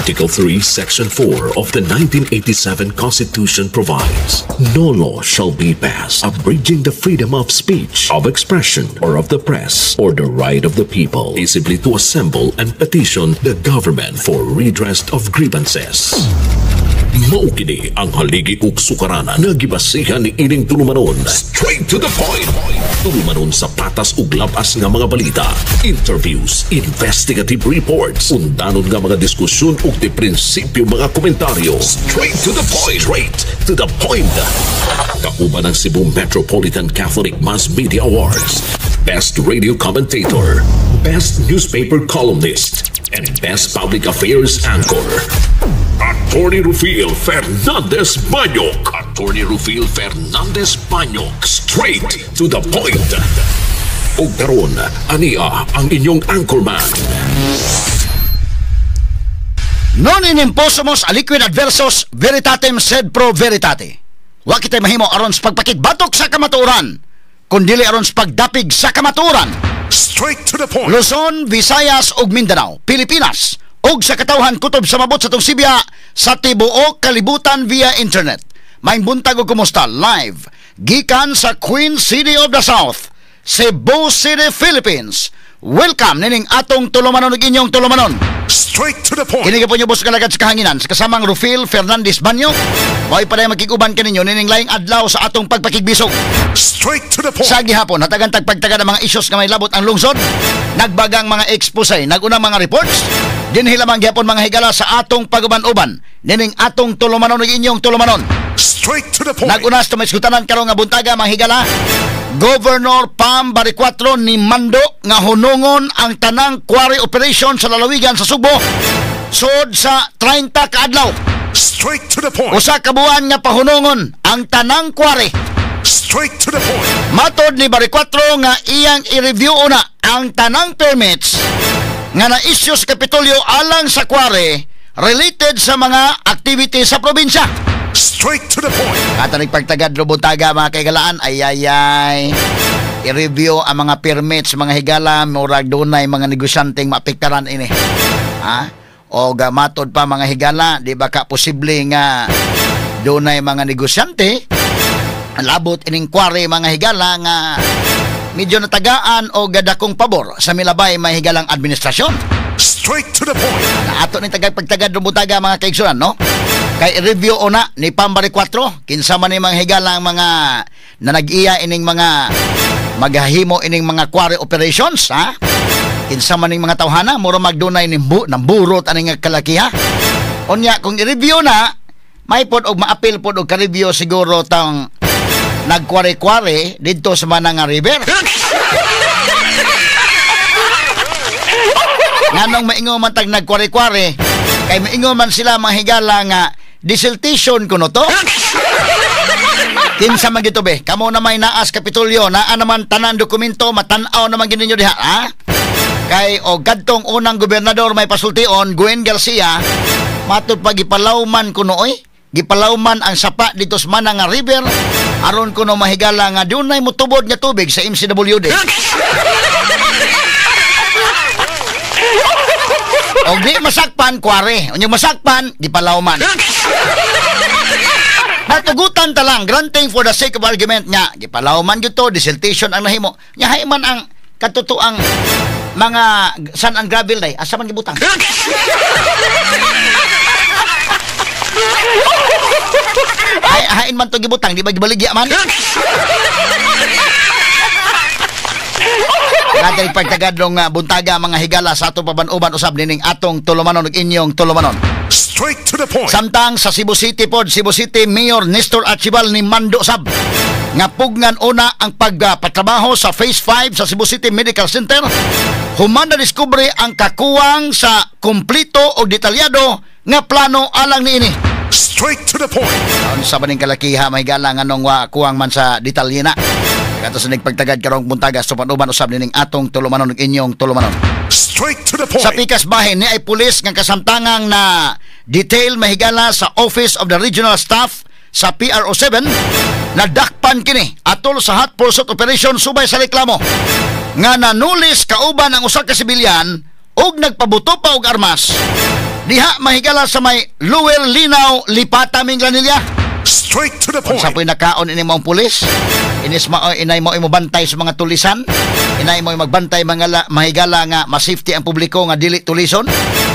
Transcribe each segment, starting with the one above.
Article 3, Section 4 of the 1987 Constitution provides, "No law shall be passed abridging the freedom of speech, of expression, or of the press, or the right of the people peaceably to assemble and petition the government for redress of grievances." Mao kini ang haligi ug sukaranan nga gibasihan ni ining tulumanon. Straight to the point. Tulumanon sa patas ug labas nga mga balita, interviews, investigative reports, undanon nga mga diskusyon ug di prinsipyo mga komentaryo. Straight to the point. Straight to the point. Kauban ang Cebu Metropolitan Catholic Mass Media Awards, Best Radio Commentator, Best Newspaper Columnist, and Best Public Affairs Anchor. Attorney Rufil Fernandez Banyok. Attorney Rufil Fernandez Banyok. Straight to the point. Ug karon, ania ang inyong anchorman. Non enim possumus aliquid adversus veritatem sed pro veritate. Wa kitay mahimo aron sa pagpakigbatok sa kamatuoran, kundili aron sa pagdapig sa kamatuoran. Straight to the point. Luzon, Visayas ug Mindanao, Pilipinas ug sa katawhan kutob sa mabot sa atong sibya sa tibuok kalibutan via internet. Maayong buntag ug kumusta live gikan sa Queen City of the South, Cebu City, Philippines. Welcome nining atong tulumanon ug inyong tulumanon. Straight to the point. Kini po nyo boss kalagad sa kahanginan sa kasamang Rufil Fernandez Banyo. Mao'y paday makiguban kaninyo nining laing adlaw sa atong pagpakigbisog. Straight to the point. Sa gihapon, hatagan tagpagtaga ng mga isyos nga may labot ang lungsod, nagbagang mga expose, nagunang mga reports, dinhi lamang gihapon, mga higala, sa atong paguban-uban nining atong tulumanon ug inyong tulumanon. Straight to the point. Nagunas to may iskutanan karong nga buntaga, mga higala. Governor Pam Baricuatro ni mando nga hunungon ang tanang quarry operation sa lalawigan sa Sugbo sud sa 30 ka adlaw. Straight to the point. Usa ka buwan nga pahunungon ang tanang quarry. Straight to the point. Matod ni Baricuatro nga iyang i-review una ang tanang permits nga na-issue sa Kapitolyo alang sa quarry related sa mga activity sa probinsya. Straight to the point. Katanig pagtagad buntaga, mga kaigalaan, ay ay ay. I-review ang mga permits, mga higala, murag dunay mga negosyanteng maapektaran ini. Ha? O matod pa, mga higala, di ba ka posible nga dunay mga negosyante labot ining quarry, mga higala, nga medyo natagaan o gadakong pabor sa milabay may higalang administrasyon? Straight to the point. Na ato ni tagag pagtagad buntaga, mga kaigsunan, no? Kay review una ni Pam Baricuatro kinsa man ni mga higala ang mga na nag-iya ining mga maghahimo ining mga quarry operations, ha? Kinsa man ning mga tawhana, mura magdunay ni bu namburot aning nga kalakiha. Unya kung i-review na, may pod og maapil pod og ka-review siguro tang nagkware-kware didto sa Mananga River. Nganong maingo man tag nagkware-kware, kay maingo man sila, mga higala, nga desiltation kuno to. Kinsa man gito be? Kamo na may naas Kapitolyo, naa naman tanan dokumento, matan-aw naman gid ninyo diha, ha? Kay og kadtong unang gobernador may pasultion, Gwen Garcia, matud pa gipalawman kuno oy. Gipalawman ang sapa dito sa Mananga River aron kuno mahigala nga dunay motubod nga tubig sa MCWD. Og di masakpan, kware. Unya masakpan, gipalawman. Natugutan ta lang, granting for the sake of argument nga gipalawman gyud to, desiltation ang nahimo. Nya hay man ang katotoang mga sand and gravel day, asa man gibutang? Ay, hain man to gibutang, di ba gibaligya man? Natin pagtagadlong buntaga, mga higala, sa atong paban-uban usab nining atong tulumanon ug inyong tulumanon. Straight to the point. Samtang sa Cebu City pod, Cebu City Mayor Nestor Archival ni mando sab nga pugnan una ang pagpatrabaho sa Phase 5 sa Cebu City Medical Center human na diskubre ang kakuwang sa kumplito o detalyado nga plano alang niini. Straight to the point. Sa baning kalakiha, may galang anong kuwang man sa detalye na. Kato sa nagpagtagad karong buntaga sa panuban usab nining atong tulumanon ug inyong tulumanon. Straight to the point. Sa pikas bahin ni ay pulis nga kasamtangang na detail, mahigala, sa Office of the Regional Staff sa PRO 7 nadakpan kini atol sa hot pursuit operation subay sa reklamo nga nanulis kauban ang usa ka sibilyan ug nagpabuto pa og armas. Diha mahigala sa may Lower Linaw, Lipata, Minglanilla. Straight to the point. Unsa po'y nakaon ini maong pulis? Inis mao inay mo bantay sa mga tulisan? Inay mo magbantay mga mahigala nga ma-safety ang publiko nga dili tulison?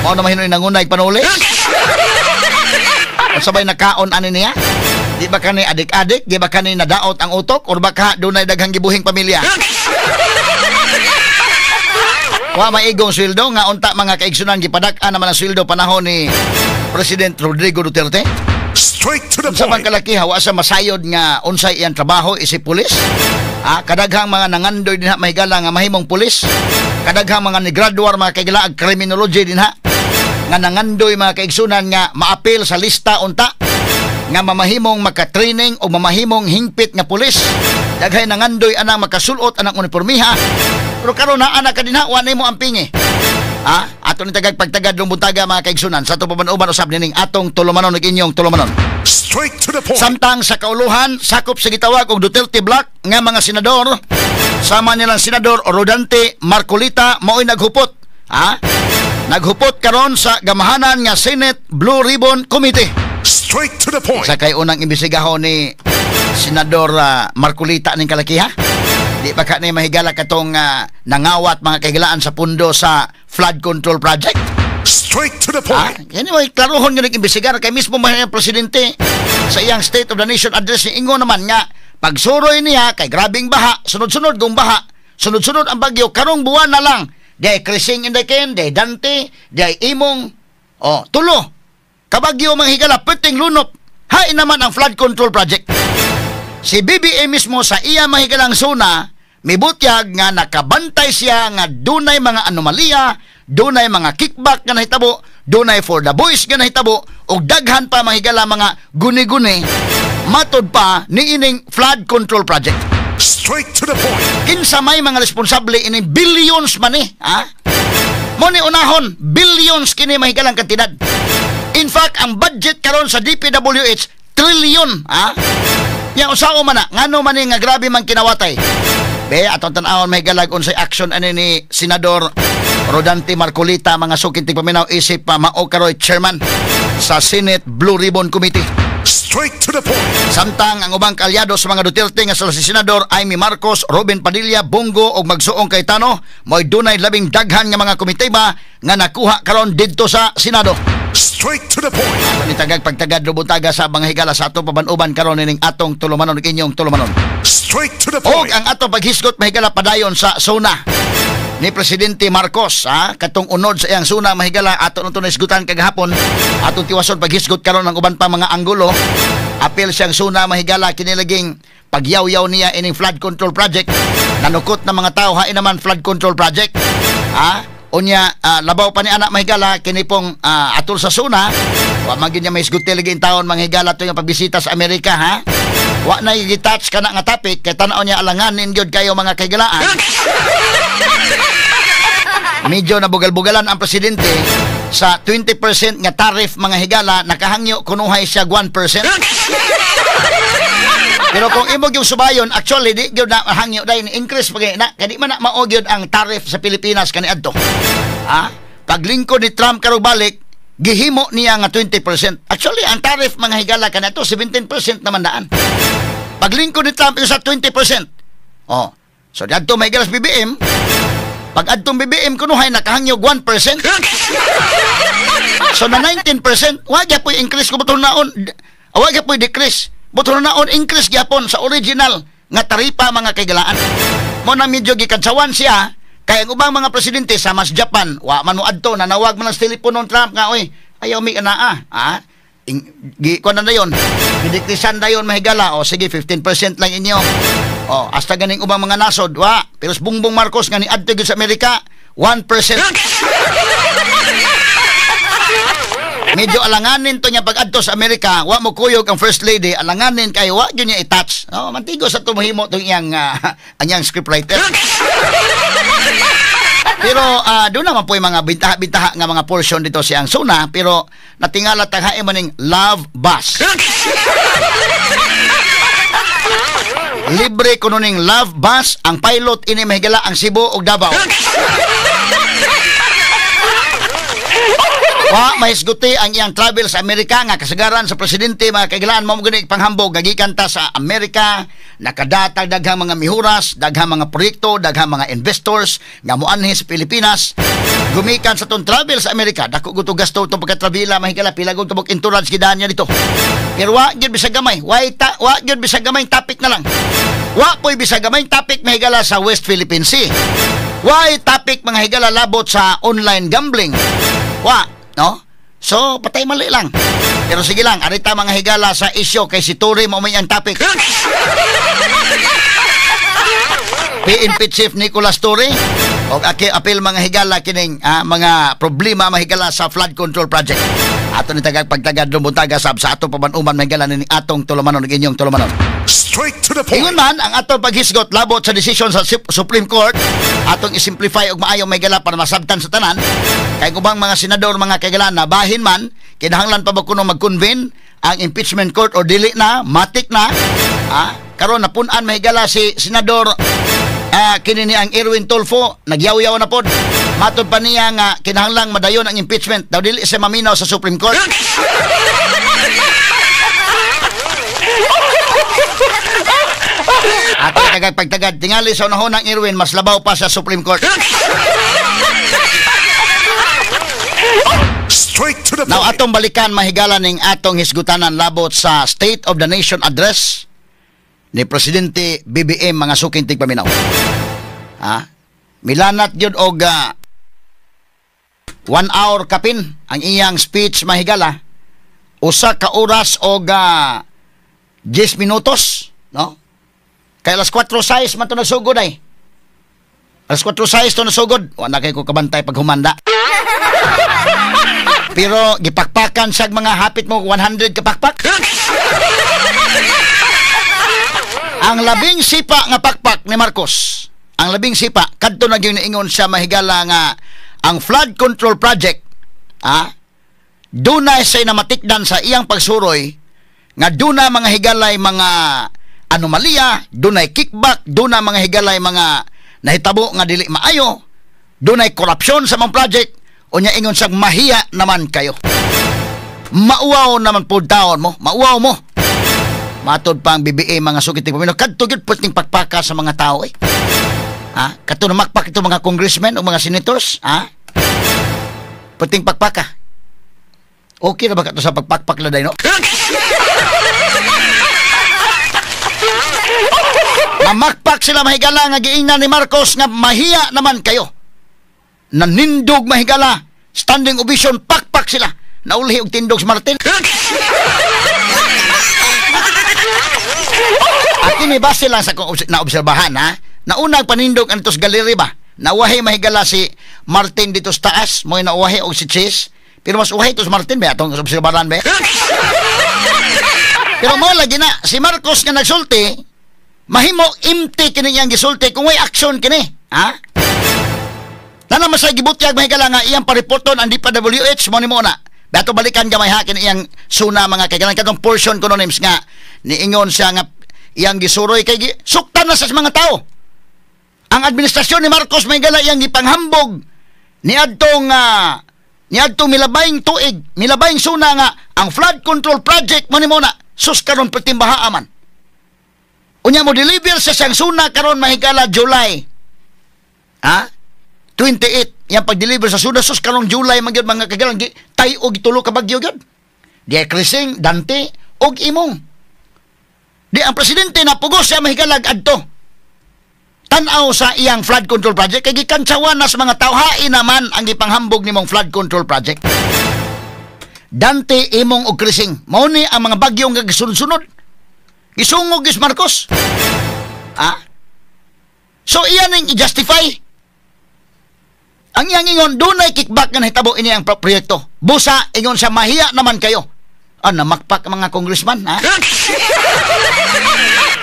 Mao na mahinoy nangunay panulis? Unsa bay nakaon ani niya? Di ba kani adik-adik? Di ba kani nadaot ang utok? Or baka dunay daghang gibuhing pamilya? Wa maigong sweldo nga unta mga kaigsunan gipadak-an naman ang sweldo panahon ni President Rodrigo Duterte. Straight to the Unsa man point. kalaki wa sa masayod nga unsay iyang trabaho isip pulis? Ah, kadaghang mga nangandoy dinha mahigala nga mahimong pulis. Kadaghang mga nigraduar mga kaigala criminology dinha nga nangandoy mga kaigsunan nga maapil sa lista unta nga mamahimong maka-training o mamahimong hingpit nga pulis. Daghay nangandoy anang makasulot anang uniformiha. Pero karon naa na ka dinha, wa nimo ang pingi. Ah, ato ni tagag pagtagad lumbuntaga mga kaigsunan sa ato paban-uban usab nining atong tulumanon ug inyong tulumanon. Straight to the point. Samtang sa kauluhan sakop sa gitawag og Duterte Block nga mga senador sama nilang Senador Rodante Marcolita maoy naghupot. Ha? Naghupot karon sa gamahanan nga Senate Blue Ribbon Committee. Straight to the point. Sa kay unang imbestigahon ni Senador Marcolita ning kalakiha. Di ba ka ni mahigala katong nangawat mga kahigalaan sa pundo sa flood control project? Straight to the point. Anyway, klarohon nga nag-imbestigar kay mismo man ang presidente sa iyang State of the Nation address ni ingon naman nga pagsuroy niya kay grabing baha, sunod-sunod kung baha, sunod-sunod ang bagyo karong buwan na lang. Di Crising Indaken, di Dante, di Imong, oh, tulo. Kabagyo mga higala, puting lunop. Hain naman ang flood control project. Si BBM mismo sa iya mahigalang zona, mibutyag nga nakabantay siya nga dunay mga anomalya, dunay mga kickback nga nahitabo, dunay for the boys nga nahitabo, ug daghan pa mahigala mga guni-guni, matod pa niining flood control project. Straight to the point. Kinsa may mga responsable ining billions man ni, ha? Mo ni unahon, billions kini mahigalang kantidad. In fact, ang budget karon sa DPWH trillion, ha? Ya usao man na, ngano man ni nga grabe man kinawatay. Be, atong tan-awon may galag unsay action ani ni Senador Rodante Marcolita mga suking tigpaminaw isip pa mao karoy chairman sa Senate Blue Ribbon Committee. Straight to the point. Samtang ang ubang kaalyado sa mga Duterte nga sila si Senador Amy Marcos, Robin Padilla, Bongo ug Magsuong Cayetano mo'y dunay labing daghan nga mga komitiba nga nakuha karon didto sa Senado. Straight to the point. Ni tagag pagtagad lubuntaga sa mga higala sa ato paban-uban karon nining atong tulumanon ug inyong tulumanon. Straight to the Og point. ang ato paghisgot mahigala padayon sa SONA ni Presidente Marcos, ha, katong unod sa iyang SONA mahigala ato nung nahisgutan kagahapon, atong tiwason paghisgot karon ang uban pa mga anggulo. Apil siyang SONA mahigala kinilaging pagyaw-yaw niya ining flood control project. Nanukot na mga tao hain naman flood control project. Ha? Unya labaw pa ni anak mahigala kini pong atol sa SONA, wa man gyud niya mahisgot lagi in taon mga higala tuwing pagbisita sa Amerika, ha? Wa na gi-touch kana nga topic kay tan-aw niya alanganin gyud kayo mga kahigalaan. Medyo nabugal-bugalan ang presidente sa 20% nga tariff mga higala, nakahangyo kunuhay siya 1%. Pero kung imo gyud subayon, actually di gyud na hangyo dayon increase pa na kay di man na mao gyud ang tariff sa Pilipinas kaniadto. Ha? Paglingkod ni Trump karong balik, gihimo niya nga 20%. Actually ang tariff mga higala kaniadto 17% naman daan. Paglingkod ni Trump sa 20%. Oh. So diadto may higala sa BBM. Pag adtong BBM kunuhay nakahangyog 1%. So na 19%, wa gyud increase ko buton naon. Wa gyud decrease. Buton naon increase gyapon sa original nga taripa mga kaigalaan. Mo na medyo gikadsawan siya kay ang ubang mga presidente sa mas Japan, wa man mo adto nanawag man ang telepono Trump nga oy, ayaw mi anaa, ha? Gi kuan na dayon. Gidekrisan dayon mahigala, o sige 15% lang inyo. O hasta ganing ubang mga nasod, wa. Pero sa Bongbong Marcos nga niadto gyud sa Amerika, 1%. Medyo alanganin to niya pag-adto sa Amerika, wa mo kuyog ang first lady, alanganin kay wa gyud niya i-touch. No, mantigo sa tumuhimo tong iyang ang iyang scriptwriter. Pero doon naman po yung mga bintaha-bintaha nga mga portion dito siyang SONA, pero natingala taghae maning love bus. Libre kuno ning love bus, ang pilot ini mahigala ang Cebu ug Davao. Wa mahisguti ang iyang travel sa Amerika nga kasagaran sa presidente mga kaigalaan mo gani panghambog gagikan ta sa Amerika, nakadatag daghang mga mihuras, daghang mga proyekto, daghang mga investors nga moanhi sa Pilipinas. Gumikan sa tong travel sa Amerika, dako gud gasto tong pagkatrabila mahigala pila gud tubok entourage gidaan niya dito. Pero wa gyud bisag gamay, wa gyud bisag gamay topic na lang. Wa poy bisag gamay topic mahigala sa West Philippine Sea. Why topic mga higala labot sa online gambling? Wa, no? So, patay mali lang. Pero sige lang, arita mga higala sa isyo kay si Torre mo may ang topic. PNP Chief Nicolas Torre og apil mga higala kining mga problema mga higala sa flood control project. Ato ni tagag pagtagad buntaga sab sa ato pabanuman mga higala ni atong tulumanon ug inyong tulumanon. Straight to the point. Ingon man ang atong paghisgot labot sa desisyon sa Supreme Court, atong isimplify og maayo mga higala para masabtan sa tanan. Kay ubang mga senador mga kaigala na bahin man kinahanglan pa ba kuno mag-convene ang impeachment court o dili na, matik na. Karon napun-an mahigala si senador kini ni ang Erwin Tulfo, nagyaw-yaw na pod. Matod pa niya nga kinahanglang madayon ang impeachment daw dili siya maminaw sa Supreme Court. Ato tagag pagtagad tingali sa unahon ang Erwin mas labaw pa sa Supreme Court. Straight to the point. Now atong balikan mahigala ning atong hisgutanan labot sa State of the Nation Address ni Presidente BBM mga suking tigpaminaw. Milanat gyud og 1 hour kapin ang iyang speech mahigala. Usa ka oras og 10 minutos, no? Kay alas 4:06 man to nagsugod ay. Alas 4:06 to nasugod. Wala kay ko kabantay pag humanda. Pero gipakpakan siya mga hapit mo 100 kapakpak. Ang labing sipa nga pakpak ni Marcos, ang labing sipa, kadto na gyud niingon siya mahigala nga ang flood control project, dunay say namatikdan sa iyang pagsuroy nga duna mga higalay mga anomalya, dunay kickback, duna mga higalay mga nahitabo nga dili maayo, dunay korupsyon sa mga project, unya ingon siyang mahiya naman kayo. Mauwaw naman po taon mo, mauwaw mo. Matod pa ang BBM mga sukit ng pamilya. Kadto gyud puting pakpaka sa mga tao eh. Kadto na makpak ito mga congressmen o mga senators, Puting pakpaka. Okay na ba kato sa pagpakpak na day, no? Mamakpak sila mahigala nga giingnan ni Marcos nga mahiya naman kayo. Nanindog mahigala, standing ovation, pakpak sila. Naulhi og tindog si Martin. At ini base lang sa naobserbahan, ha? Naunang panindog ang tos galeri ba? Nauwahi mahigala si Martin dito sa taas, mo'y nauwahi og si Chase. Pero mas uwahi tos Martin ba? Atong obserbahan ba? Pero mo lagi na, si Marcos nga nagsulti, mahimo empty kini iyang gisulti kung way action kini, ha? Nana masay gibutyag mahigala nga iyang pareporton ang DPWH mo ni mo na. Bato balikan gamay ha kini iyang suna mga kaigalan katong portion kuno names nga niingon siya nga iyang gisuroy kay suktan na sa mga tao. Ang administrasyon ni Marcos mahigala iyang gipanghambog niadtong milabayng tuig, milabayng suna nga ang flood control project mo ni mo na sus karon pertimbaha man. Unya mo deliver sa siyang suna karon mahigala July. 28 yang pag-deliver sa suna sus karong July man gyud mga kagalan tay og tulo ka bagyo gyud. Di Crising, Dante og Imong. Di ang presidente na pugos siya mahigalag adto. Tan-aw sa iyang flood control project kay gikantsawan na sa mga tao hain naman ang gipanghambog nimong flood control project. Dante, Imong og Crising. Mao ni ang mga bagyo nga gisunod-sunod. Gisungog gis Marcos. So iyan ning i-justify. Ang iyang ingon, dunay kickback nga nahitabo ini ang proyekto. Busa, ingon siya, mahiya naman kayo. Namakpak ang mga congressman, ha?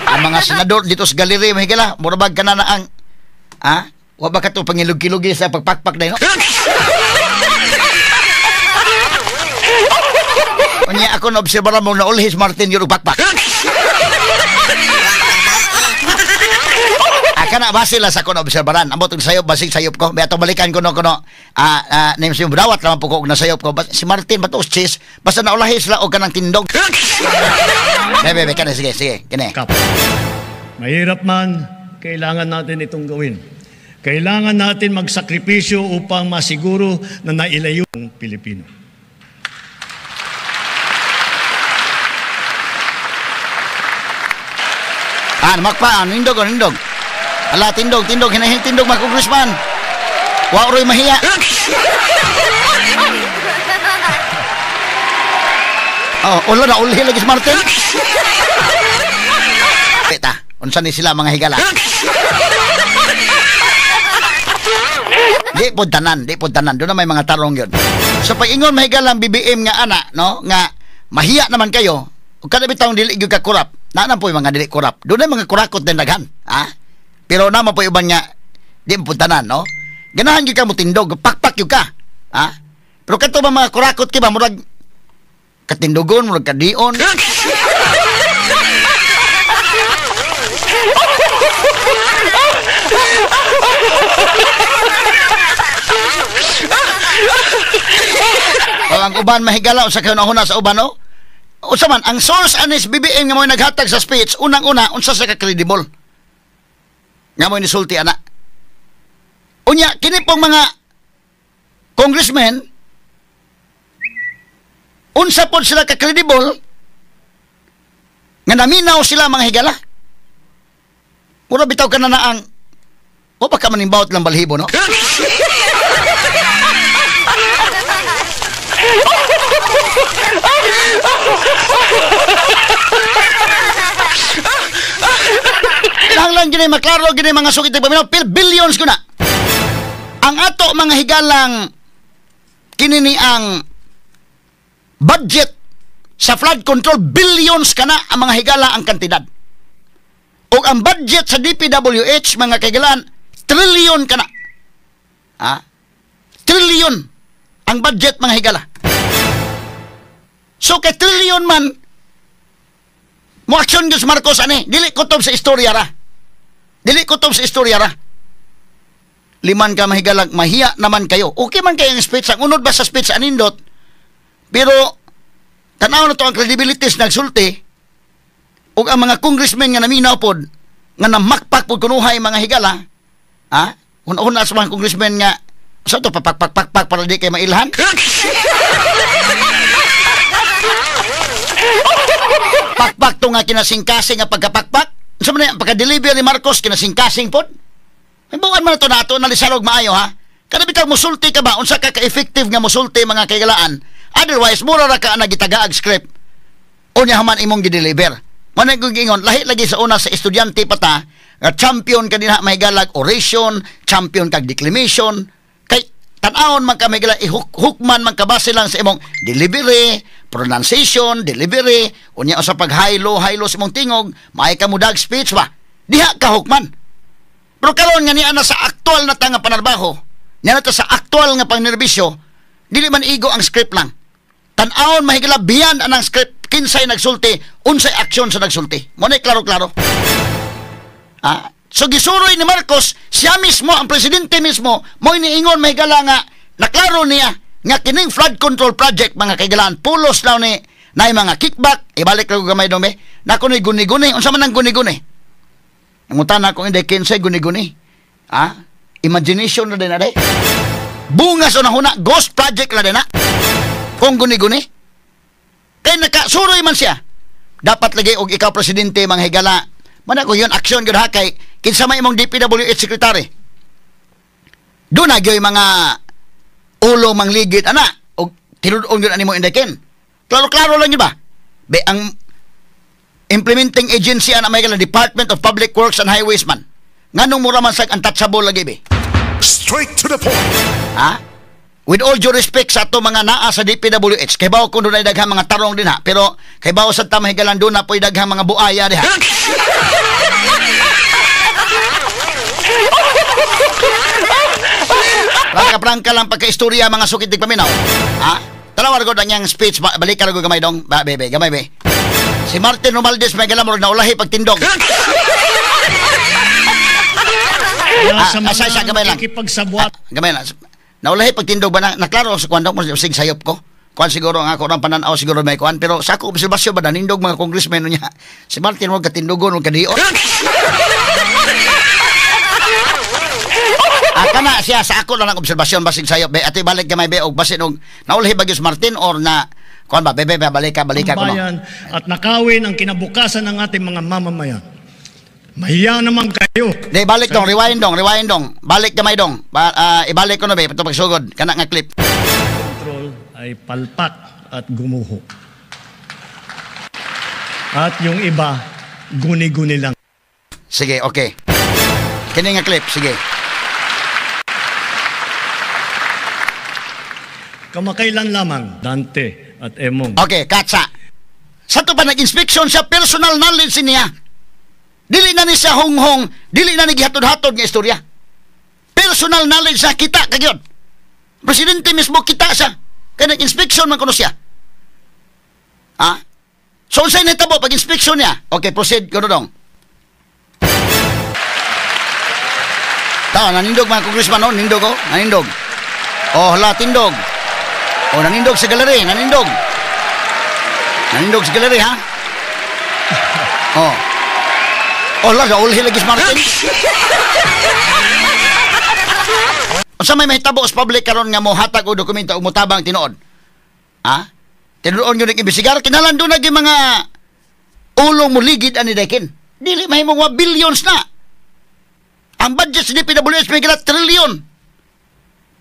Ang mga senador dito sa galeri, mahigala, murabag ka na ang, wa ba ka ito pangilog-kilugi sa pagpakpak na yun, no? Unya ako na-obserbaran mo na ulhis Martin yun pakpak. Kana base lang sa kono obserbaran. Ambot og sayop basig sayop ko. May ato balikan kuno kuno. Name si dawat lamang po ko og nasayop ko. Si Martin ba to cheese? Basta naulahi sila og kanang tindog. Bebe, kani sige, sige, kini. Kap. Mahirap man, kailangan natin itong gawin. Kailangan natin magsakripisyo upang masiguro na nailayo ang Pilipino. Makpa, nindog, nindog. Ala, tindog, tindog, hinahin tindog, mga congressman. Wa roy mahiya. Oh, ulo na ulhi lagi si Martin. Peta, unsa ni sila mga higala? Di pod tanan, di pod tanan. Doon na may mga tarong yun. So pag-ingon mahigala ang BBM nga ana, no? Nga mahiya naman kayo. Ug kada bitawng dili gyud ka kurap. Naa po yung mga dili kurap. Doon na mga kurakot din daghan, ha? Pero naman po uban nga di pod tanan, no? Ganahan gyud ka mo tindog, pakpak gyud ka, ha? Pero kadto ba mga kurakot kay ba murag katindugon, murag kadion. O ang uban mahigala sa kanahuna sa uban, no? Unsa man ang source anis BBM nga mo naghatag sa speech, unang-una unsa sa ka credible nga mo nisulti ana. Unya kini pong mga congressmen unsa pod sila ka credible nga naminaw sila mga higala. Mura bitaw ka na ang o baka manimbawot lang balhibo, no? Kinahanglan gini maklaro gini mga sukit ng paminaw, billions ko na. Ang ato mga higalang kini ni ang budget sa flood control, billions kana ang mga higala ang kantidad. O ang budget sa DPWH mga kaigalan, trillion kana. Ha? Trillion ang budget mga higala. So kay trillion man mo aksyon gyud si Marcos ani, dili kutob sa istorya ra. Dili kutob sa istorya ra. Liman ka mahigalag, mahiya naman kayo. Okay man kayo ang speech, ang unod ba sa speech anindot. Pero tanaw na to ang credibility sa nagsulti ug ang mga congressmen nga naminaw pod nga namakpak pod kunuhay mga higala, ha? Una-una sa mga congressmen nga sa to papakpakpakpak para di kay mailhan. Pakpak to nga kinasingkasing nga pagkapakpak. Unsa man ang pagka-deliver ni Marcos kinasingkasing pod? Hibuan man to nato nalisarog maayo, ha? Kada bitag musulti ka ba unsa ka ka-effective nga musulti mga kaigalaan? Otherwise mura ra ka nagitagaag script. Unya man imong gi-deliver. Manay ko giingon, lahi lagi sa una sa estudyante pa ta, nga champion ka dinha mahigalag oration, champion kag declamation, kay tan-awon man ka mahigala, ihukman man ka base lang sa imong delivery, pronunciation, delivery, unya sa pag high-low, high-low sa imong tingog, maay ka mudag speech ba? Diha ka hukman. Pero karon nga niya na sa aktual na ta nga panarbaho, niya na ta sa aktual nga pangnerbisyo, dili man igo ang script lang. Tan-awon mahigala beyond anang script, kinsay nagsulti, unsay aksyon sa nagsulti. Mo na klaro-klaro. Ah, so gisuroy ni Marcos, siya mismo, ang presidente mismo, mo iniingon mahigala nga naklaro niya nga kining flood control project mga kaigalaan, pulos law ni na mga kickback, ibalik lang gamay dome, na kuno'y guni-guni, unsa man ang guni-guni? Nangutan na kung hindi kinsay guni-guni. Ah, imagination na din na day. Bungas o nahuna, ghost project na din na. Kung guni-guni. Kaya nakasuroy man siya. Dapat lagi og ikaw presidente mga higala. Mana ko yun aksyon gyud ha kay kinsa may imong DPWH secretary. Doon na gyud mga ulo mangligid ana og tinud-on gyud ani mo indekin. Klaro-klaro lang yun ba? Be ang implementing agency ana may higala Department of Public Works and Highways man. Nganong mura man sag untouchable lagi be? Straight to the point. Ha? With all due respect sa ato mga naa sa DPWH, kay bawo kun dunay daghang mga tarong dinha, pero kay bawo sad ta mahigalan doon na po'y daghang mga buaya diha. Prangka-prangka lang pagka-istorya mga sukit di paminaw. Ha? Tanaw ko ang speech, balik ka gamay dong. Ba, bebe, gamay be. Si Martin Romualdez may galamor na ulahi pagtindog. Sa mga Asa, gamay lang. nakikipagsabwat. Gamay lang. Naulahi pagtindog ba na, naklaro sa kuan daw sig sayop ko. Kuan siguro ang ako ng pananaw siguro may kuan, pero sa ako obserbasyon ba nanindog mga congressmen niya. Si Martin wag katindugon wag kadiot. Kana siya sa ako lang ang obserbasyon basig sayop be ati balik gamay be og basin og naulahi ba gyud si Martin or na kuan ba bebe balika balika kuno. Bayan at nakawin ang kinabukasan ng ating mga mamamayan. Mahiya naman kayo. Di balik dong, rewind dong, rewind dong. Balik gamay dong. Ibalik ko na be pato pagsugod kana nga clip. Control ay palpak at gumuho. At yung iba, guni-guni lang. Sige, okay. Kini nga clip, sige. Kamakailan lamang, Dante at Emong. Okay, katsa. Sa to pa nag-inspection siya, personal knowledge niya. Dili na ni siya honghong, dili na ni gihatod-hatod nga istorya. Personal knowledge siya, kita kagyod. Presidente mismo kita siya. Kaya nag-inspection man kuno siya. Ha? So, unsay nahitabo pag-inspection niya? Okay, proceed kuno dong. Tao, nanindog mga congressman, no? Nindog, oh. Nanindog. Oh, hala, tindog. Oh, nanindog sa galeri, nanindog. Nanindog sa galeri, ha? Oh. Oh, hala, gaulhi lagi si Martin. Unsa may mahitabo sa public karon nga mohatag og dokumento og motabang tinuod? Ha? Tinuod yun nag-imbisigar, kinalan doon na mga ulong muligid ani Dekin. Dili mahimong 1 billions na. Ang budget sa DPWH may gila trillion.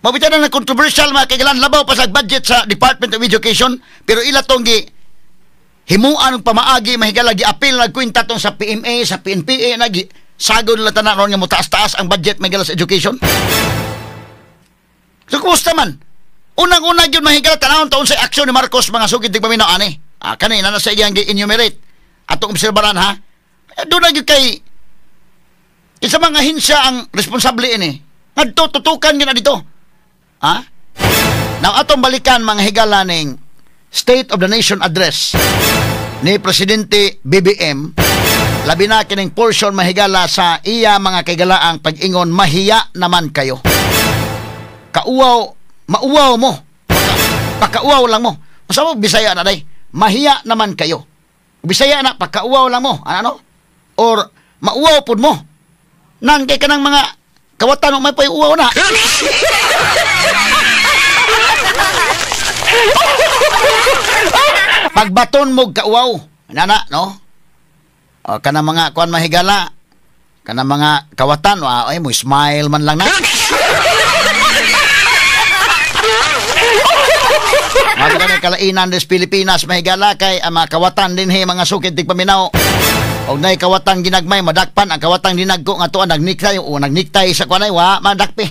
Mabita na ng controversial mga kailan labaw pa sa budget sa Department of Education, pero ila tong gi himuan og pamaagi mahigala gi-appeal nagkwenta tong sa PMA, sa PNPA nagi sagod nila tanan ron nga motaas-taas ang budget mahigala sa education. So kumusta man? Unang-una gyud mahigala tanawon taon sa aksyon ni Marcos mga sugid tigpaminaw ani. Kanina na sa iyang gi-enumerate. Atong obserbaran ha. Doon na gyud kay isa mga hinsya ang responsable ini. Ngadto tutukan gyud na dito. Ha? Now atong balikan mga higala ning State of the Nation Address ni Presidente BBM. Labi na kining portion mahigala sa iya mga kigalaang pag-ingon mahiya naman kayo. Kauwaw, mauwaw mo. Pakauwaw lang mo. Unsa mo Bisaya na day? Mahiya naman kayo. Bisaya na pakauwaw lang mo. Ano? Or mauwaw pud mo. Nan kay kanang mga kawatan may pay uwaw na. Pagbaton mo kauwaw. Nana, no? O, kanang mga kuan mahigala, kanang mga kawatan, ay mo smile man lang na. Mga kanang kalainan des Pilipinas mahigala kay ang mga kawatan din he mga sukid tigpaminaw. Og nay kawatan ginagmay madakpan ang kawatan dinagko nga tuan nagniktay o nagniktay sa kuanay wa madakpi.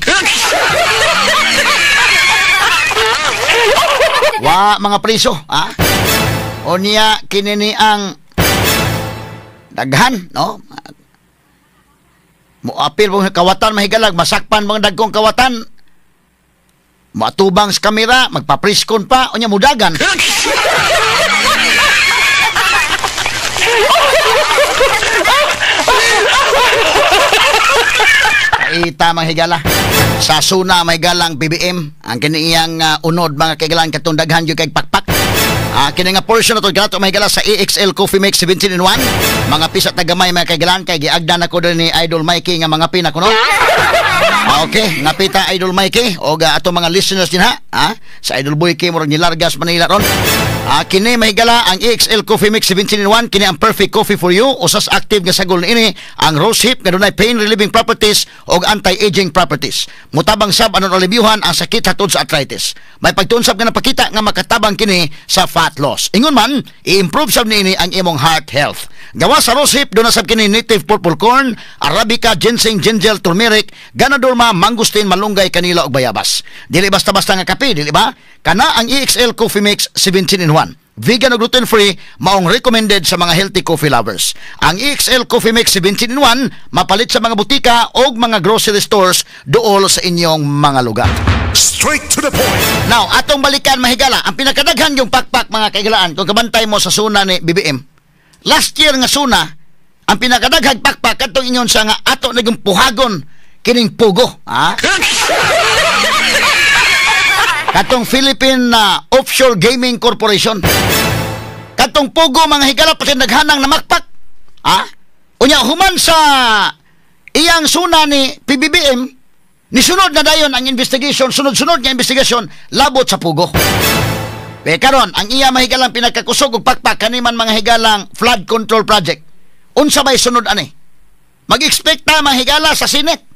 Wa mga priso, ha? O niya kinini ang daghan, no? Moapil mo kawatan mahigalag masakpan mga dagkong kawatan. Matubang sa kamera, magpapriskon pa, o niya mudagan. Kaita mga higala. Sa suna may galang BBM ang kiniyang unod mga kaigalan katong daghan gyud kay pakpak. Kini nga portion na to gato may higala sa EXL Coffee Mix 17 in 1. Mga pisa tagamay mga kaigalan kay giagdan ako din ni Idol Mikey nga mga pina kuno. Okay, ngapita Idol Mikey og ato mga listeners din ha, sa Idol Boy K murag nilargas Manila ron. Kini mahigala ang EXL Coffee Mix 17 in 1, kini ang perfect coffee for you. Usas active nga sagol niini ang rose hip nga dunay pain relieving properties og anti-aging properties. Mutabang sab anon alibyuhan ang sakit hatod sa arthritis. May pagtuon sab nga napakita nga makatabang kini sa fat loss. Ingon man, i-improve sab niini ang imong heart health. Gawa sa rose hip duna sab kini native purple corn, arabica, ginseng, ginger, turmeric, ganoderma, mangosteen, malunggay, kanila ug bayabas. Dili basta-basta nga kape, dili ba? Kana ang EXL Coffee Mix 17 in 1. Vegan o gluten-free, maong recommended sa mga healthy coffee lovers. Ang EXL Coffee Mix 17 in 1, mapalit sa mga butika o mga grocery stores dool sa inyong mga lugar. Straight to the point. Now, atong balikan mahigala, ang pinakadaghan yung pakpak mga kaigalaan, kung kabantay mo sa suna ni BBM. Last year nga suna, ang pinakadaghang pakpak, katong inyon sa nga ato naging puhagon, Kining POGO, ha? Katong Philippine Offshore Gaming Corporation. Katong POGO mga higala pati naghanang namakpak. Ha? Unya human sa iyang suna ni PBBM, nisunod na dayon ang investigation, sunod-sunod nga investigation labot sa POGO. Pe karon ang iya mahigalang pinakakusog og pakpak kaniman mga higalang flood control project. Unsa may sunod ani? Mag-expect ta mga higala sa Senate.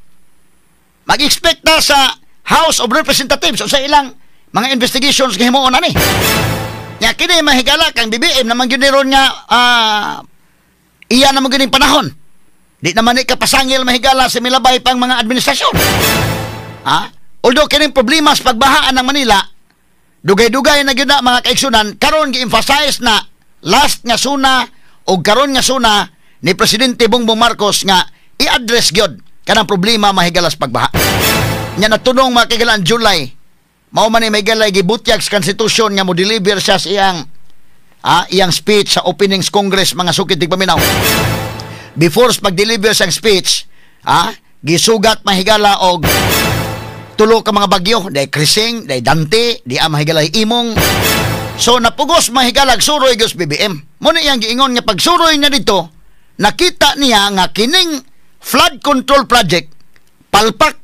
Mag-expect ta sa House of Representatives o sa ilang mga investigations nga himuon ani. Nya kini mahigala kang BBM naman gyud ron nga iya naman gyud panahon. Di naman ni kapasangil mahigala sa milabay pang mga administrasyon. Ha? Although kining problema sa pagbahaan ng Manila, dugay-dugay na gyud na mga kaigsunan, karon gi-emphasize na last nga suna o karon nga suna ni Presidente Bongbong Marcos nga i-address gyud kanang problema mahigala sa pagbaha. Nya natunong mga kaigalaan July, mao man ni mahigala gibutyag sa konstitusyon nga mo deliver siya sa iyang iyang speech sa openings Congress mga sukit tigpaminaw. Before sa pag-deliver sa speech, gisugat mahigala og tulo ka mga bagyo, day Crising, day Dante, di ang mahigala Imong. So napugos mahigala suroy gyud BBM. Mo ni iyang giingon nga pagsuroy niya dito, nakita niya nga kining flood control project palpak.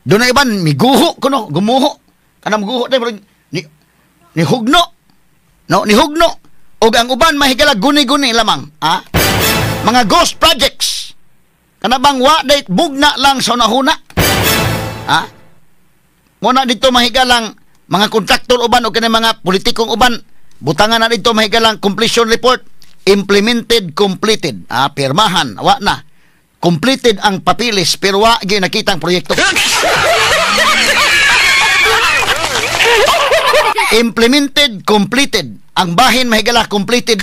Doon na iban miguho kuno, gumuho. Kanang guho day ni hugno. No, ni hugno. Og ang uban mahigala guni-guni lamang, ha? Mga ghost projects. Kanabang wa day bugna lang sa unahuna. Ha? Muna dito mahigalang mga kontraktor uban o kini mga politikong uban, butangan na dito mahigalang completion report, implemented, completed. Pirmahan, wa na. Completed ang papilis pero wa gyud nakita ang proyekto. Implemented, completed. Ang bahin mahigala completed.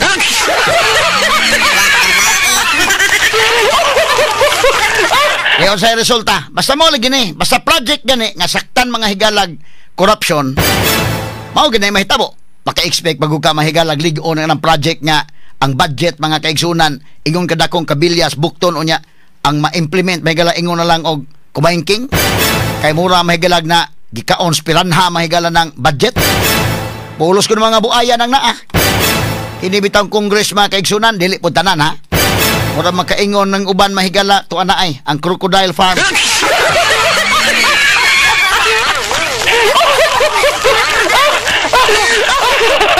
Ngayon sa resulta, basta mo lagi ni, basta project gani nga saktan mga higalag corruption, mao gani mahitabo. Maka-expect bago ka mahigalag lig-on ng project nga ang budget mga kaigsunan ingon kadakong kabilyas bukton unya ang ma-implement mahigala ingon na lang og kumaingking kay mura mahigalag na gikaon spiranha mahigala ng budget. Pulos ko ng mga buaya ng naa. Kini bitang Congress mga kaigsunan dili pud tanan ha. Mura makaingon ng uban mahigala tuwa na ay ang crocodile farm.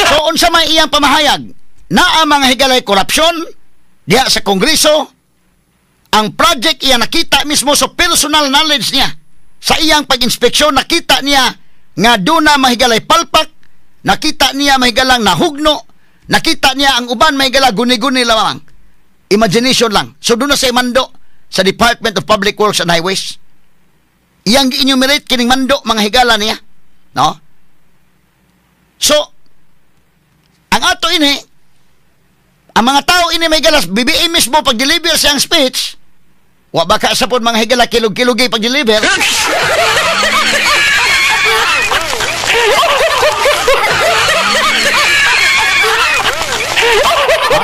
So unsa may iyang pamahayag? Naa mga higalay korupsyon diha sa Kongreso. Ang project iya nakita mismo sa personal knowledge niya. Sa iyang pag-inspeksyon nakita niya nga duna mahigalay palpak, nakita niya mahigalang nahugno, nakita niya ang uban mahigala guni-guni lamang. Imagination lang. So doon na sa mando sa Department of Public Works and Highways. Iyang gi-enumerate kining mando mga higala niya. No? So, ang ato ini, ang mga tao ini may galas, BBM mismo pag-deliver siyang speech, wa baka sa pod mga higala kilog-kilogi pag-deliver.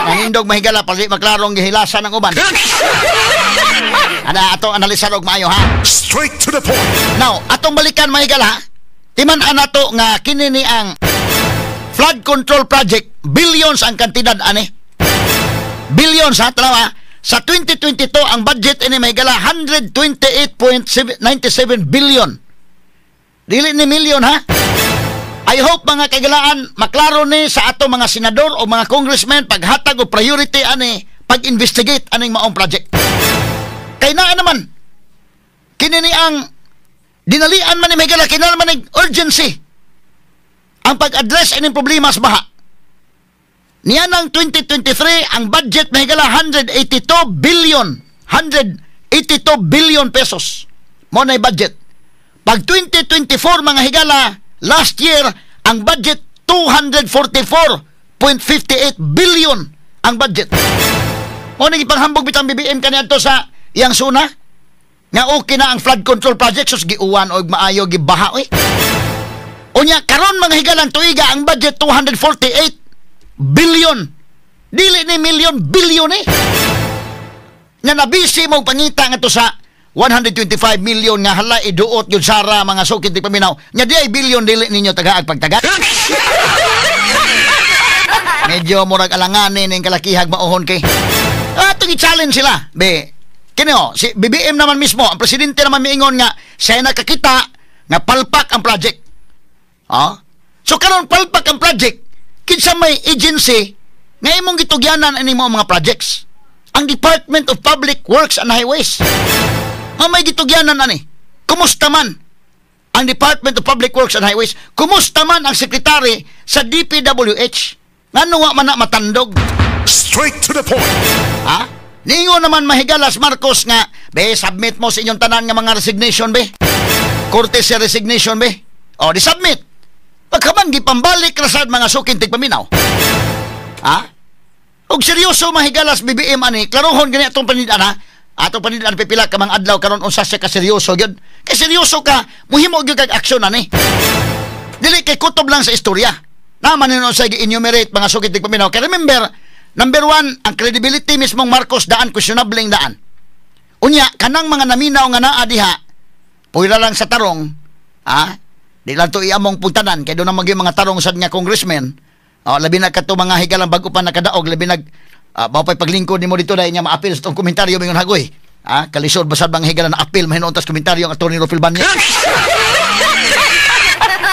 Nanindog mahigala pag di maklarong gihilasan ng uban. Ana atong analisar og maayo ha. Straight to the point. Now, atong balikan mahigala. Timan-an nato nga kini ni ang flood control project, billions ang kantidad ani. Billions ha, tanawa. Sa 2022 ang budget ini mahigala 128.97 billion. Dili ni million ha. I hope mga kagalaan maklaro ni sa ato mga senador o mga congressman paghatag og priority ani pag-investigate aning maong project. Kay naa naman kini ni ang dinalian man ni mahigala kinahanglan man ni urgency ang pag-address ining problema sa baha. Niya ng 2023 ang budget mahigala 182 billion, 182 billion pesos. Mo na budget. Pag 2024 mga higala, last year, ang budget 244.58 billion ang budget. O nang ipanghambog bitang BBM kaniadto sa iyang suna nga okay na ang flood control project sus giuwan og maayo gibaha oy. Unya karon mga higalang tuiga ang budget 248 billion. Dili ni million, billion eh. Nga nabisi mo pangita ngadto sa 125 million nga hala iduot yun sara mga sukit di paminaw. Nya di ay billion dili ninyo tagaag pagtaga. Medyo murag alanganin ning kalakihag mauhon kay. Atong i-challenge sila. Be, kini oh, si BBM naman mismo, ang presidente naman miingon nga siya nakakita nga palpak ang project. Ah? So karon palpak ang project, kinsa may agency nga imong gitugyanan ani mo mga projects? Ang Department of Public Works and Highways. Nga may gitugyanan ani. Kumusta man ang Department of Public Works and Highways? Kumusta man ang sekretary sa DPWH? Ngano wa man na matandog? Straight to the point. Ha? Ningo naman mahigalas Marcos nga, be, submit mo sa inyong tanan nga mga resignation, be. Courtesy resignation, be. O, di submit. Pagkaman, gipambalik rasad mga sukin tigpaminaw. Ha? Og seryoso mahigalas BBM ani, klarohon gani atong panidaan, ha? Atong panidaan pipila ka mga adlaw karon unsa siya ka seryoso gyud. Kay seryoso ka, muhimo gyud kag aksyon ani. Dili kay kutob lang sa istorya. Naman nino sa gi-enumerate mga sukit tigpaminaw. Kay remember, number one, ang credibility mismong Marcos daan, questionable daan. Unya, kanang mga naminaw nga naa diha, puwila lang sa tarong, ha? Di lang to iamong pugtanan, kay doon ang maging mga tarong sad nga congressmen. Oh, labi na kato mga higalang bago pa nakadaog, labi nag mao pa'y paglingkod nimo dito dahil niya maapil sa tong komentaryo mingon hagoy. Ha? Kalisod basad mga higalang na apil mahinuon tas komentaryo ang Attorney Rufil Banya.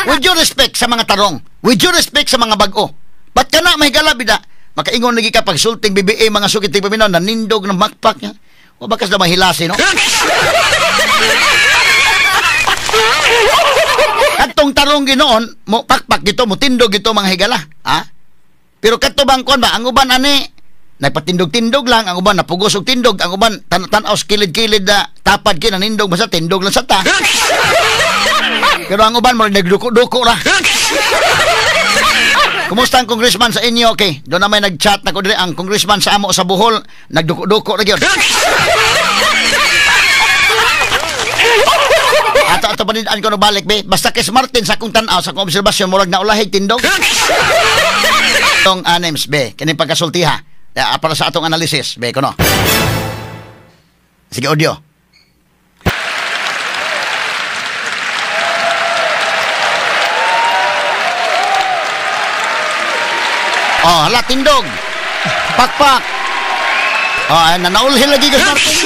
With due respect sa mga tarong, with due respect sa mga bag-o. Ba't ka na mahigala bida? Makaingon lagi ka pagsulting BBA mga sukit tigpaminaw, nanindog ng makpak niya. O bakas na mahilasi, no? Katong tarong ginoon, mo pakpak gito, mo tindog gito mga higala. Ha? Pero kato bang kuan ba, ang uban ani, nagpatindog-tindog lang, ang uban napugos og tindog, ang uban tan-tanaw kilid-kilid na tapad ki nanindog basta tindog lang sa ta. Pero ang uban mo nagduko-duko ra. Kumusta ang congressman sa inyo? Okay, doon na may nag-chat na ko dire ang congressman sa amo sa Bohol, nagduko-duko ra gyud. Ato panidaan ko no balik be. Basta kay Martin sa akong tan-aw, sa akong obserbasyon murag naulahig tindog. Tong names be, kini pagkasultiha para sa atong analysis be kuno. Sige audio. Oh, hala tindog. Pakpak. Oh, ay, nanaulhin lagi ka Martin.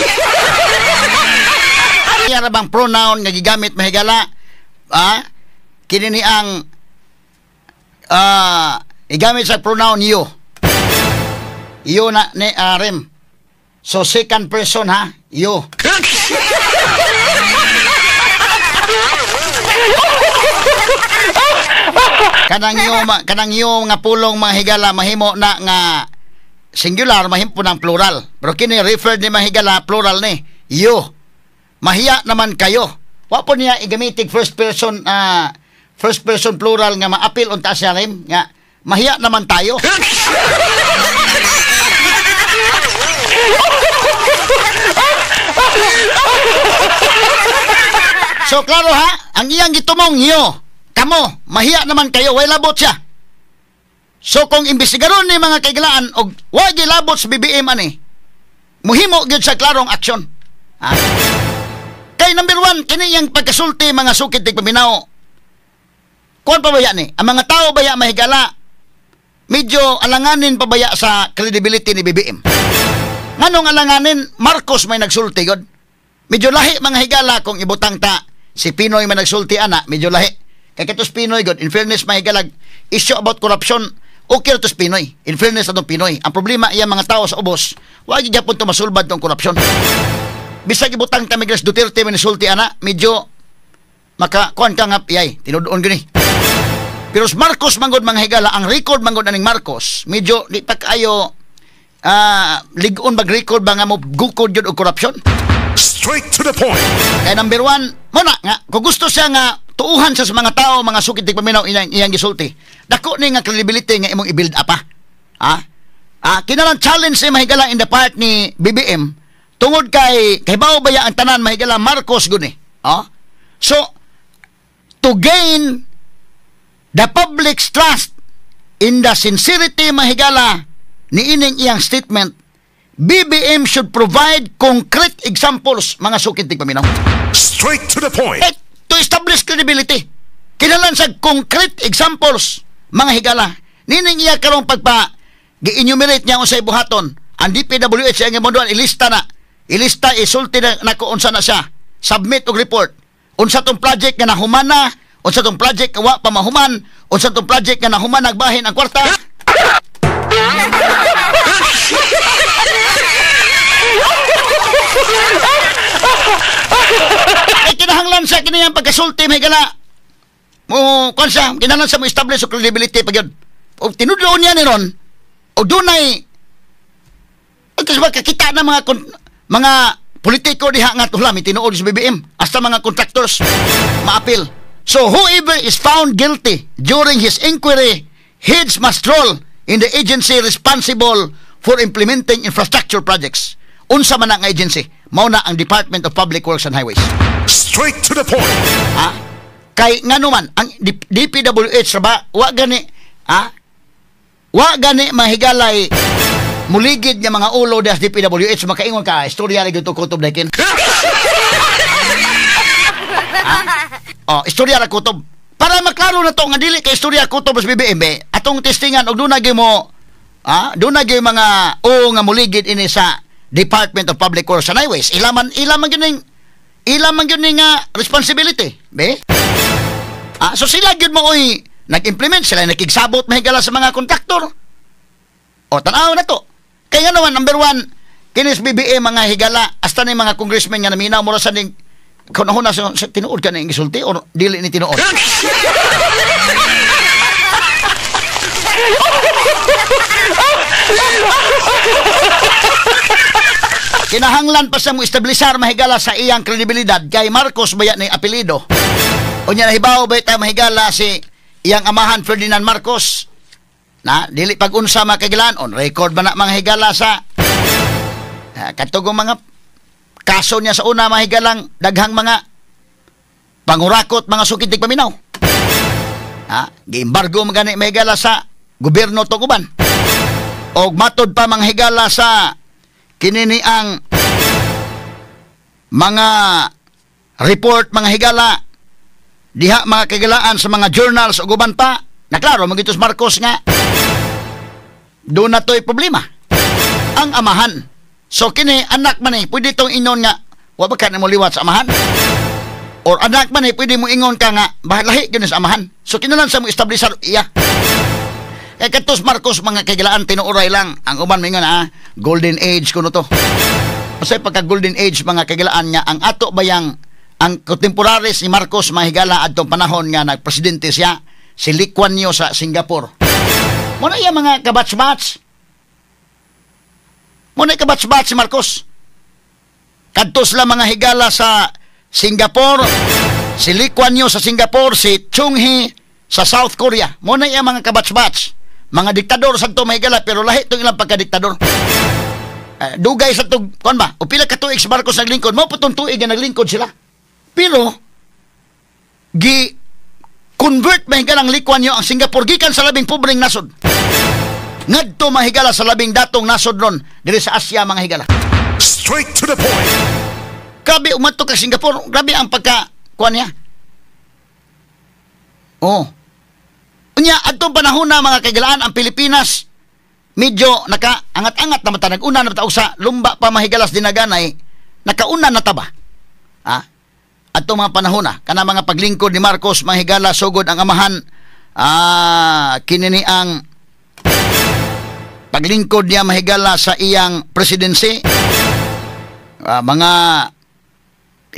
Yara bang pronoun nga gigamit mahigala? Ah, kini ni ang igamit sa pronoun you. You na ni rem. So second person ha, you. Kanang you nga pulong mahigala mahimo na nga singular, mahimo ng plural. Pero kini referred ni mahigala plural ni you. Mahiya naman kayo. Wa po niya igamitig first person plural nga maapil unta siya rin nga mahiya naman tayo. So klaro ha, ang iyang gitumong iyo, kamo, mahiya naman kayo, way labot siya. So kung imbestigaron ni mga kaigalaan og way gilabot sa BBM ani, muhimo gyud sa klarong aksyon. Ha? Kay number one, kini iyang pagkasulti mga sukit tigpaminaw. Kuan pa baya ni? Ang mga tao baya mahigala, medyo alanganin pa baya sa credibility ni BBM. Nganong alanganin, Marcos may nagsulti god. Medyo lahi mga higala kung ibutang ta si Pinoy may nagsulti ana, medyo lahi. Kay katos Pinoy god, in fairness mahigala, issue about corruption, okay to Pinoy. In fairness atong Pinoy. Ang problema iya mga tao sa ubos, wa gyud gyapon to masulbad tong corruption. Bisag ibutang ta Migres Duterte may nisulti ana, medyo maka kuan ka nga piyay, tinuod-on gini. Pero Marcos manggod mga higala, ang record manggod aning Marcos, medyo di pa kaayo lig-on bag record ba nga mo gukod yun og corruption? Straight to the point. Kaya number one, muna nga, kung gusto siya nga tuuhan siya sa mga tao, mga sukit tigpaminaw iyang gisulti. Dako ni nga credibility nga imong i-build up ha. Ha? Kinalang challenge ni mahigala in the part ni BBM tungod kay bao baya ang tanan mahigala Marcos guni. Ha? So to gain the public's trust in the sincerity mahigala ni ining iyang statement, BBM should provide concrete examples, mga suking tigpaminaw. Straight to the point. Eh, to establish credibility. Kinahanglan sa concrete examples, mga higala. Nining iya karong pagpa gi-enumerate niya unsay buhaton. Ang DPWH ang imondoan ilista na. Ilista, isulti na nako unsa na siya. Submit og report. Unsa tong project nga nahuman na, unsa tong project nga wa pa mahuman, unsa tong project nga nahuman nagbahin ang kwarta. Ay kinahanglan sa kini ang pagkasulti, may gala. Mo kuan siya, kinahanglan sa mo establish og credibility pag yun. Og tinudloon niya ni ron, og dunay kasi makakita na mga mga politiko diha nga tuhla may tinuod sa BBM hasta mga contractors maapil. So whoever is found guilty during his inquiry, heads must roll in the agency responsible for implementing infrastructure projects. Unsa man ang agency? Mao na ang Department of Public Works and Highways. Straight to the point. Ha? Kay ngano man ang DPWH ba wa gani ha? Wa gani mahigalay muligid nga mga ulo des DPWH makaingon ka istorya ra gyud kutob dakin. Ha? Oh, istorya ra kutob. Para maklaro na to nga dili kay istorya kutob sa BBM eh, atong testingan og duna gyud mo ha, duna gyud mga o nga muligid ini sa Department of Public Works and Highways. Ilaman gyud ning responsibility, be? Ah, so sila gyud mo oy nag-implement, sila nakigsabot mahigala sa mga kontraktor. O tan-aw na to. Kaya naman number one, kinis BBM mga higala hasta ni mga congressmen nga naminaw mura sa ning kunahuna sa tinuod ka ning gisulti or dili ni tinuod. Kinahanglan pa sa mo establisar mahigala sa iyang kredibilidad kay Marcos baya ni apelyido. Unya nahibaw ba ta mahigala si iyang amahan Ferdinand Marcos na dili pag-unsa makagilan on record ba na mga higala sa katugong mga kaso niya sa una mahigalang daghang mga pangurakot mga sukid tigpaminaw. Ha, giembargo man gani mahigala sa gobyerno tong uban. Og matod pa mga higala sa kinini ang mga report mga higala diha mga kagilaan sa mga journals ug uban pa naklaro magitos Marcos nga doon na to'y problema ang amahan. So kini anak man eh pwede tong ingon nga wa ba ka na mo liwat sa amahan, or anak man eh pwede mo ingon ka nga lahi gyud sa amahan. So kinalan sa mo establisar iya. Kaya katos Marcos mga kagilaan tinuoray lang ang uban mingon ha, golden age kuno to. Kasi pagka golden age mga kagilaan nga ang ato bayang ang contemporaries ni Marcos mahigala adtong panahon nga nagpresidente siya si Lee Kuan Yew sa Singapore. Muna iya mga kabatch-batch. Muna kabatch-batch si Marcos. Kadto sila mga higala sa Singapore, si Lee Kuan Yew sa Singapore, si Chung Hee sa South Korea. Muna iya mga kabatch-batch. Mga diktador sa to mahigala pero lahi tong ilang pagkadiktador. Dugay sa tug kuan ba? O pila ka tuig si Marcos naglingkod, mao putong tuig nga naglingkod sila. Pero gi convert mahigala ang Lee Kuan Yew ang Singapore gikan sa labing pobreng nasod ngadto mahigala sa labing datong nasod ron diri sa Asia mga higala. Straight to the point. Grabe umadto ka Singapore, grabe ang pagka kuan niya. Oh. Unya adtong panahon na mga kaigalaan ang Pilipinas medyo nakaangat-angat na mata, nag-una na mata sa lumba pa mahigalas dinaganay, nakauna na taba. Ha? Adtong mga panahon na kana mga paglingkod ni Marcos mahigala sugod ang amahan kinini ang paglingkod niya mahigala sa iyang presidency, mga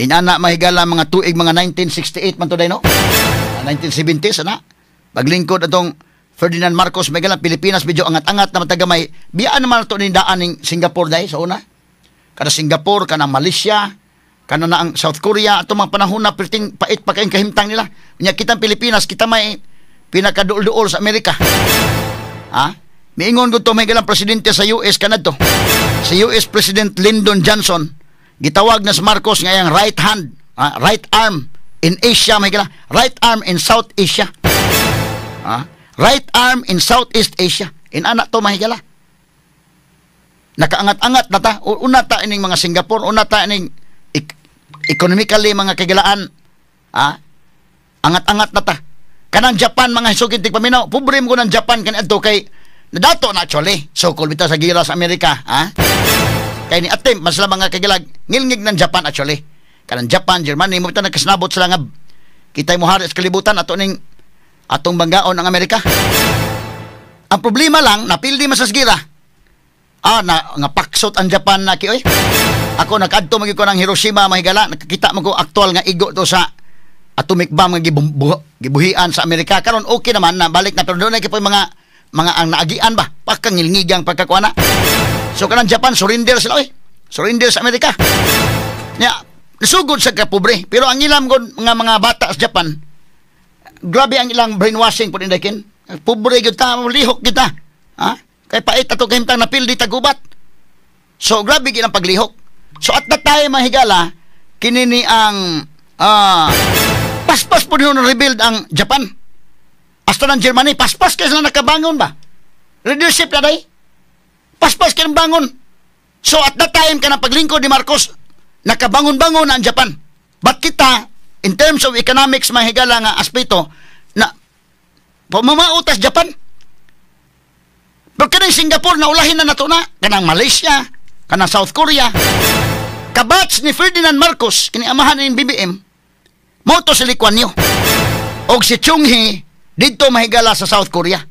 inana mahigala mga tuig mga 1968 man to day no, 1970s ana paglingkod atong Ferdinand Marcos mahigala Pilipinas medyo angat-angat na matagamay biyaan naman to nindaan ning Singapore day sa una, kada Singapore kana Malaysia kana na ang South Korea atong mga panahon na perting pait pa kayong kahimtang nila. Nya kitang Pilipinas kita may pinakaduol-duol sa Amerika. Ha? Miingon gud to may galang presidente sa US kanadto. Si US President Lyndon Johnson gitawag na si Marcos nga iyang right hand, right arm in Asia may gala, right arm in South Asia. Ha? Right arm in Southeast Asia. Inana to mahigala. Nakaangat-angat na ta. Una ta ining mga Singapore, una ta ining economically mga kagilaan. Ah, angat-angat na ta. Kanang Japan mga hisugid tigpaminaw, pobre mo ng Japan kaniadto kay nadato na actually. So kul bitaw sa gira sa Amerika, ha? Kay ni attempt man sila mga kagilag, ngilngig ng Japan actually. Kanang Japan, Germany, mo bitaw nagkasnabot sila nga kitay mo hari sa kalibutan ato ning atong banggaon ang Amerika. Ang problema lang, napildi man sa gira. Ah, na nga paksot ang Japan na ki oy. Ako nakadto man gyud ko ng Hiroshima mahigala, nakakita man ko aktual nga igo to sa atomic bomb nga gibuhian sa Amerika. Karon okay naman na balik na, pero doon na gyud mga ang naagian ba, pakangilngigang pagkakuana. So kanang Japan surrender sila oy. Surrender sa Amerika. Nya sugod sa kapobre, pero ang ilang gud nga mga bata sa Japan, grabe ang ilang brainwashing pud indakin. Pobre gyud ta, lihok gyud ta. Ha? Kay pait ato kahimtang napildi tagubat. So grabe gyud ang paglihok. So at that time mga higala, kini ni ang paspas po nyo rebuild ang Japan. Hasta ng Germany, paspas kayo sila nakabangon ba? Leadership na day. Paspas kayo ng bangon. So at that time ka ng paglingkod ni Marcos, nakabangon-bangon na ang Japan. But kita, in terms of economics, mga higala nga aspeto, na pamamautas Japan. Pero kanang Singapore, naulahin na nato na. Kanang Malaysia, kanang South Korea. Kabats ni Ferdinand Marcos, kini amahan ni BBM, mao to si Lee Kuan Yew. Og si Chung Hee, dito mahigala sa South Korea.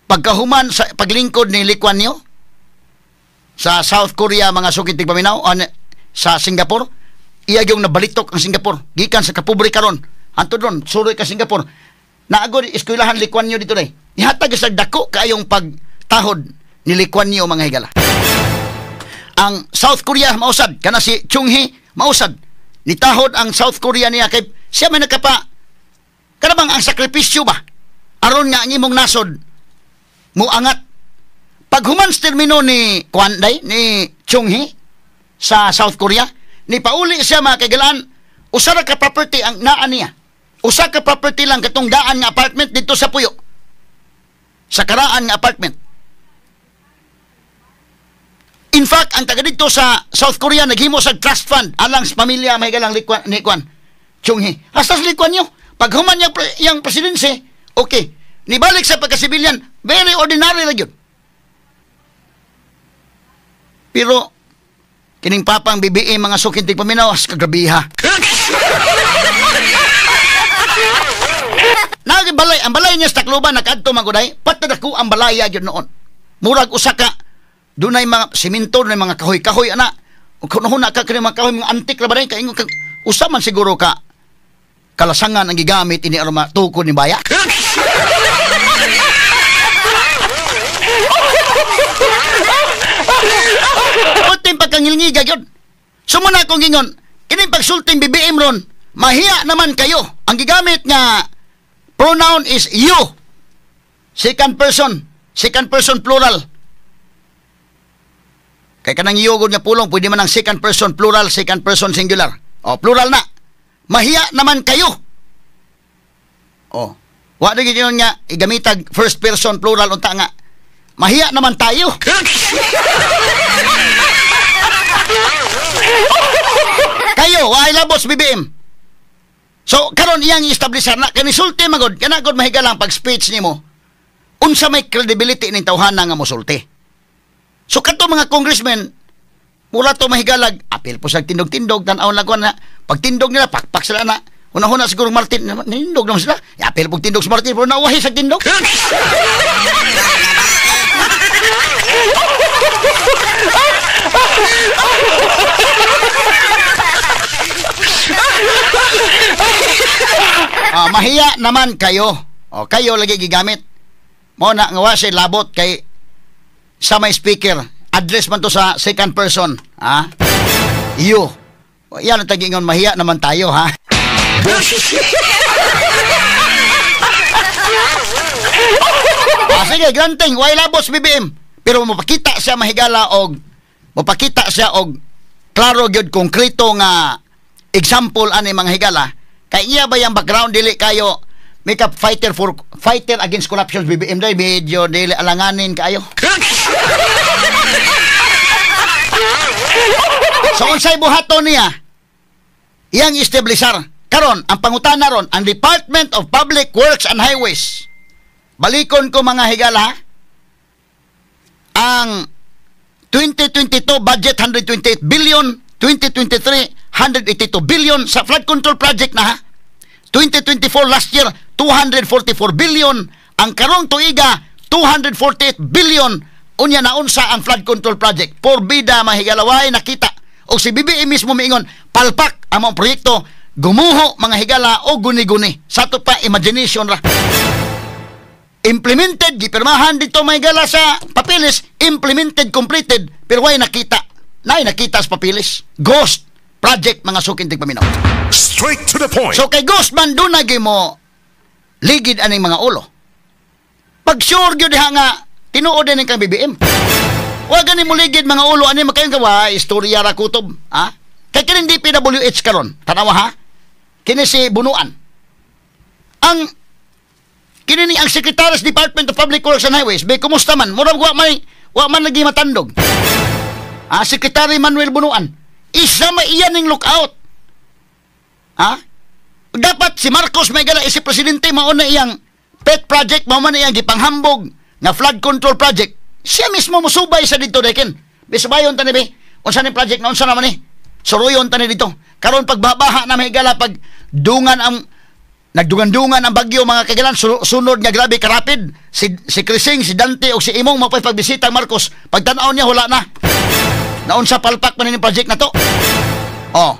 Pagkahuman sa paglingkod ni Lee Kuan Yew sa South Korea, mga sukit tigpaminaw, sa Singapore, iya yung nabalitok ang Singapore. Gikan sa kapobre karon, hantod ron, suroy ka Singapore. Naagod eskwelahan Lee Kuan Yew dito day. Ihatag sa dako kaayong pagtahod ni Lee Kuan Yew mga higala. Ang South Korea mausad, kana si Chung Hee mausad. Nitahod ang South Korea niya kay siya may nakapa kana bang ang sakripisyo ba aron nga ang imong nasod muangat. Paghuman sa termino ni Kuan day ni Chung Hee sa South Korea, ni pauli siya mga kaigalaan, usa ra ka property ang naa niya. Usa ka property lang katong daan nga apartment dito sa Puyo. Sa karaan nga apartment. In fact, ang taga dito sa South Korea naghimo sa trust fund alang sa pamilya may galang ni Kuan Chung Hee. Hasta sa Lee Kuan Yew, paghuman niya iyang presidency, okay, nibalik sa pagka-civilian, very ordinary ra gyud. Pero kining papang BBM mga sukintig paminaw, as kagrabiha. Balay, ang balay niya sa Tacloban nakadto man gud ay, patadako ang balaya gyud noon. Murag usa ka dunay mga simento, dunay mga kahoy-kahoy ana. Ug kunahuna ka kini mga kahoy mga antik ra ba day kaingon ka usa man siguro ka kalasangan ang gigamit ini aron matukod ni baya. Ultim pagkangilngiga gyud. Sumuna akong gingon, kining pagsulting BBM ron, mahiya naman kayo. Ang gigamit nga pronoun is you. Second person plural. Kay kanang you gud nga pulong, pwede man ang second person plural, second person singular. O, plural na. Mahiya naman kayo. O, wa na gyud nga igamitag first person plural unta nga. Mahiya naman tayo. Kayo, waay labos BBM. So karon iyang i-establishar na kani sulti magod kana gud mahigalang pag speech nimo. Unsa may credibility ning tawhana nga mosulti. So kadto mga congressmen mura to mahigalag apil po sa tindog-tindog tan-aw lang na pagtindog nila pakpak sila na. Una-una siguro Martin nindog naman sila. Apil pug tindog sa Martin pero nauwahi sa tindog. Mahiya naman kayo. O, kayo lagi gigamit. Mo na nga wa siya labot kay sa may speaker. Address man to sa second person. Ha? You. O, yan ang tagingon, mahiya naman tayo, ha? Sige, granting, way labot sa BBM. Pero mapakita siya mahigala og mapakita siya og klaro gyud konkreto nga example ani mga higala. Kay iya ba yung background dili kayo make up fighter for fighter against corruption BBM day medyo dili alanganin kaayo. So unsay buhaton niya? Iyang establisar. Karon, ang pangutana ron, ang Department of Public Works and Highways. Balikon ko, mga higala, ang 2022 budget 128 billion, 2023 182 billion sa flood control project na ha. 2024, last year, 244 billion, ang karong tuiga 248 billion. Unya naunsa ang flood control project? Porbida, mga higala, way nakita. O si BBM mismo miingon palpak ang mga proyekto, gumuho, mga higala, o guni-guni. Sa ato pa imagination ra. Implemented, gipirmahan dito, mga higala, sa papeles, implemented, completed, pero way nakita. Nay nakita sa papeles. Ghost project, mga suking tigpaminaw. Straight to the point. So kay ghost man doon na mo ligid aning mga ulo. Pag sure gyud diha nga tinuod din kang BBM. Wa gani mo ligid mga ulo ani makayong gawa istorya ra kutob, ha? Kay kining DPWH karon, tanawa ha. Kini si Bunuan. Ang kini ni ang Secretary sa Department of Public Works and Highways, be kumusta man? Murag wa man lagi matandog. Ah, Secretary Manuel Bunuan. Isa ma iyan ning lookout. Ha? Dapat si Marcos may gala si presidente, mao na iyang pet project, mao man iyang gipanghambog nga flood control project. Siya mismo musubay sa dito dekin. Bisubayon ta ni be. Unsa ni project na, unsa naman ni? Suruyon ta ni dito. Karon pagbabaha na may gala, pag dungan ang nagdungan-dungan ang bagyo, mga kagalan, sunod nga grabe karapid si Crising, si Dante o si Imong mapay pagbisita ang Marcos, pagtan-aw niya wala na. Naunsa, palpak man ni project na to. Oh.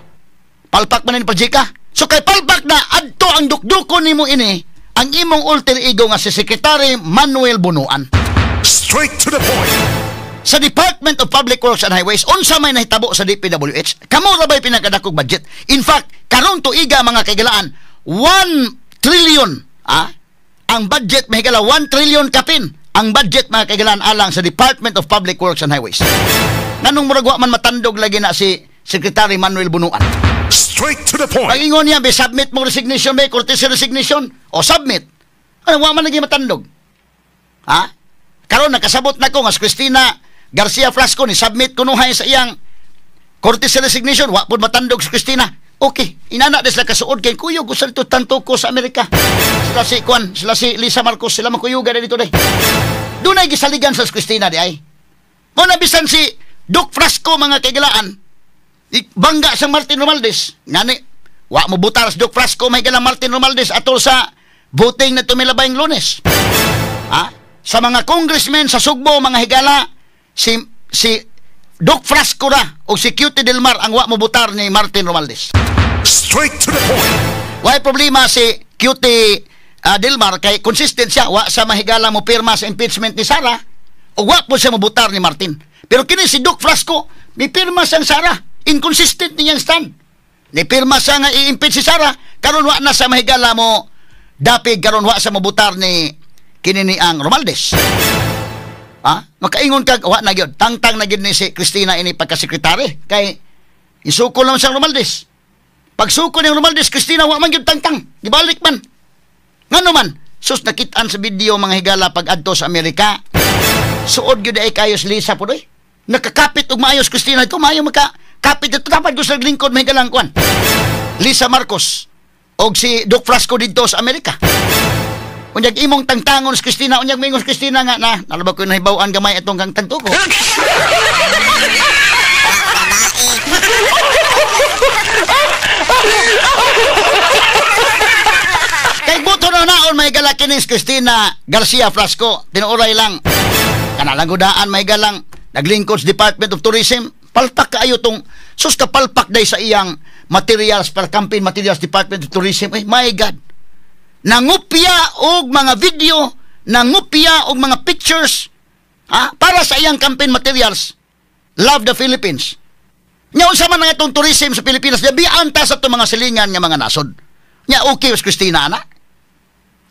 Palpak man ni project ka. So kay palpak na adto ang dukdukon nimo ini ang imong alter ego nga si Secretary Manuel Bunuan. Straight to the point. Sa Department of Public Works and Highways, unsa may nahitabo sa DPWH? Kamo ra ba'y pinakadakog budget? In fact, karon tuiga, mga kaigalaan, 1 trillion ah, ang budget, mahigala, 1 trillion kapin ang budget, mga kaigalaan, alang sa Department of Public Works and Highways. Nganong murag wa man matandog lagi na si Secretary Manuel Bunuan? Straight to the point. Pag-ingon niya, be, submit mo resignation, be, courtesy resignation, o submit. Ano, wa man lagi matandog. Ha? Karon nakasabot na ko nga si Cristina Garcia Frasco ni submit kunuhay sa iyang courtesy resignation, wa pud matandog si Cristina. Okay, inana des sila kasuod kay kuyog gusto dito tanto ko sa Amerika. Sila si Kwan, sila si Lisa Marcos, sila makuyuga na dito day. Dunay gisaligan sa Cristina di ay. Mo na bisan si Duke Frasco, mga kaigalaan, bangga sa Martin Romualdez. Ngani, wa mo butar si Duke Frasco, may galang Martin Romualdez atol sa voting na tumilabayng Lunes. Ha? Sa mga congressmen sa Sugbo, mga higala, si Doc Frasco ra o si Cutie Del Mar ang wa mo butar ni Martin Romualdez. Straight to the point. Way problema si Cutie Del Mar kay consistent siya, wa sa mahigala mo pirma sa impeachment ni Sara o wa po siya mobutar ni Martin. Pero kini si Doc Frasco, mi pirma siyang Sara, inconsistent niyang stand. Ni pirma siya nga i-impeach si Sara, karon wa na sa mahigala mo dapig, karon wa sa mobutar ni kini ni ang Romualdez. Ha? Makaingon kag wa na gyud. Tangtang na gyud ni si Cristina ini pagka-sekretary kay isuko naman siyang Romualdez. Pagsuko ni Romualdez, Cristina wa man gyud tangtang. Gibalik man. Ngano man? Sus, nakitaan sa video, mga higala, pag adto sa Amerika. Suod gyud ay kayo si Lisa po doy. Nakakapit og maayos Cristina ito, maayo maka kapit ito dapat gusto naglingkod, mga higalang kwan. Lisa Marcos og si Doc Frasco didto sa Amerika. Unyag imong tangtangon si Cristina, unyag mingon si Cristina nga na, nalabag ko nahibaw-an gamay itong kang tagto ko. Kay buto na naon may gala kini si Cristina Garcia Frasco, tinuoray lang. Kanalang gudaan may galang naglingkod sa Department of Tourism, palpak kaayo tong sus ka palpak day sa iyang materials para campaign materials Department of Tourism. Ay, my God. Nangupya og mga video, nangupya og mga pictures, ha, para sa iyang campaign materials. Love the Philippines. Nya unsa man ang itong tourism sa Pilipinas, labian ta sa itong mga silingan nga mga nasod. Nya okay was Cristina ana?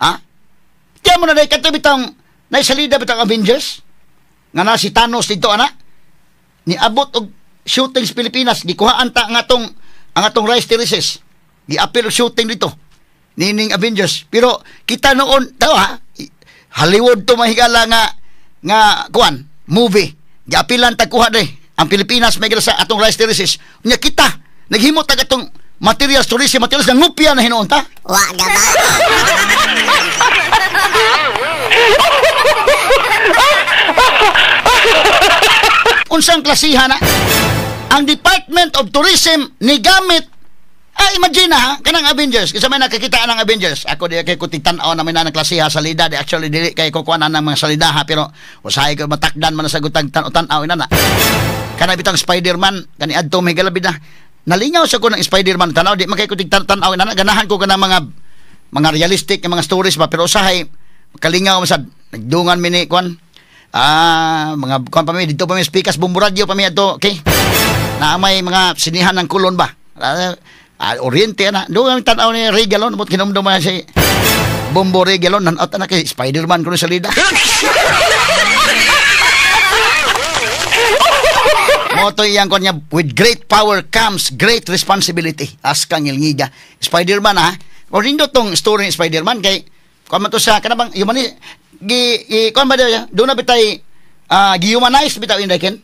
Ha? Tiyan mo na dahil kato bitang naisalida bitang Avengers nga na si Thanos dito ana niabot og shooting sa Pilipinas, gikuhaan ta ang atong rice terraces. Giapil og shooting dito nining Avengers. Pero kita noon tao ha, Hollywood to mahigala nga nga kuan movie. Giapilan ta kuha day. Ang Pilipinas may sa atong rice terraces. Nya kita naghimo tag atong materials, tourism materials, nangupya na hinuon ta. Wa gaba. Unsang klasihan na ang Department of Tourism ni gamit. Imagine ha, kanang Avengers, kasi may nakakita ng Avengers. Ako di kay kutig tan-aw na may na klasiha sa salida, di actually dili kay kukuha na ng mga salida ha, pero usahay ko matakdan man sa gutag tan-aw ina na. Kana bitang Spider-Man kani adto may galabi na. Nalingaw sa ko ng Spider-Man tan-aw, di man kay kutig tan-aw ina na. Ganahan ko kanang mga realistic nga mga stories ba, pero usahay kalingaw man sad nagdungan mi ni kuan. Mga kuan pa mi dito pa mi speakers Bombo Radio pa mi adto, okay. Na may mga sinihan ng kulon ba. Oriente na. Doon ang tanaw ni Regalon. But kinumdum na si Bombo Regalon. Nanot na kay Spider-Man kuno sa lida. Moto iyang kanya, with great power comes great responsibility. As kang ilngiga. Spider-Man ha. O rindo tong story ni Spider-Man kay kuan man to sa kanabang human gi kuan ba daw doon na bitay gi-humanize bitaw inday ken.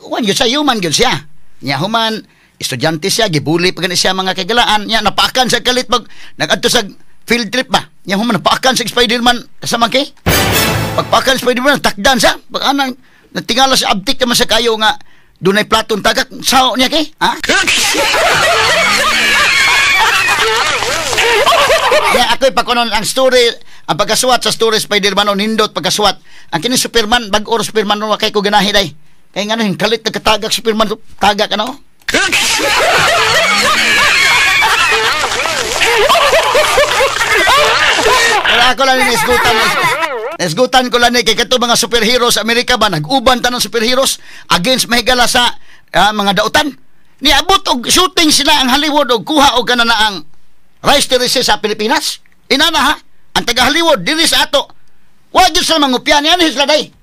Wan gyud sa human gyud siya. Nya human estudyante siya, gibuli pa gani siya mga kagalaan. Nya napaakan sa kalit pag nagadto sa field trip ba. Nya human napaakan sa Spider-Man kasama kay. Pagpaakan Spider-Man takdan siya. Pag anang nagtingala sa abtik naman sa kayo nga dunay platon tagak sao niya kay. Ha? Nya ako'y pakunon ang story, ang pagkasuwat sa story Spider-Man o nindot pagkasuwat. Ang kini Superman, bag-o Superman no kay ko ganahi day. Kay ngano kalit nagkatagak Superman tagak ano? Wala ako lang nisgutan. Nisgutan ko lang ni kay kato mga superheroes sa Amerika ba nag-uban ta ng superheroes against mahigala sa mga dautan. Niabot og shooting sila ang Hollywood og kuha og kana na ang rice terraces sa Pilipinas. Inana ha, ang taga Hollywood diri sa ato. Wa gyud sila mangupya niyan sila day.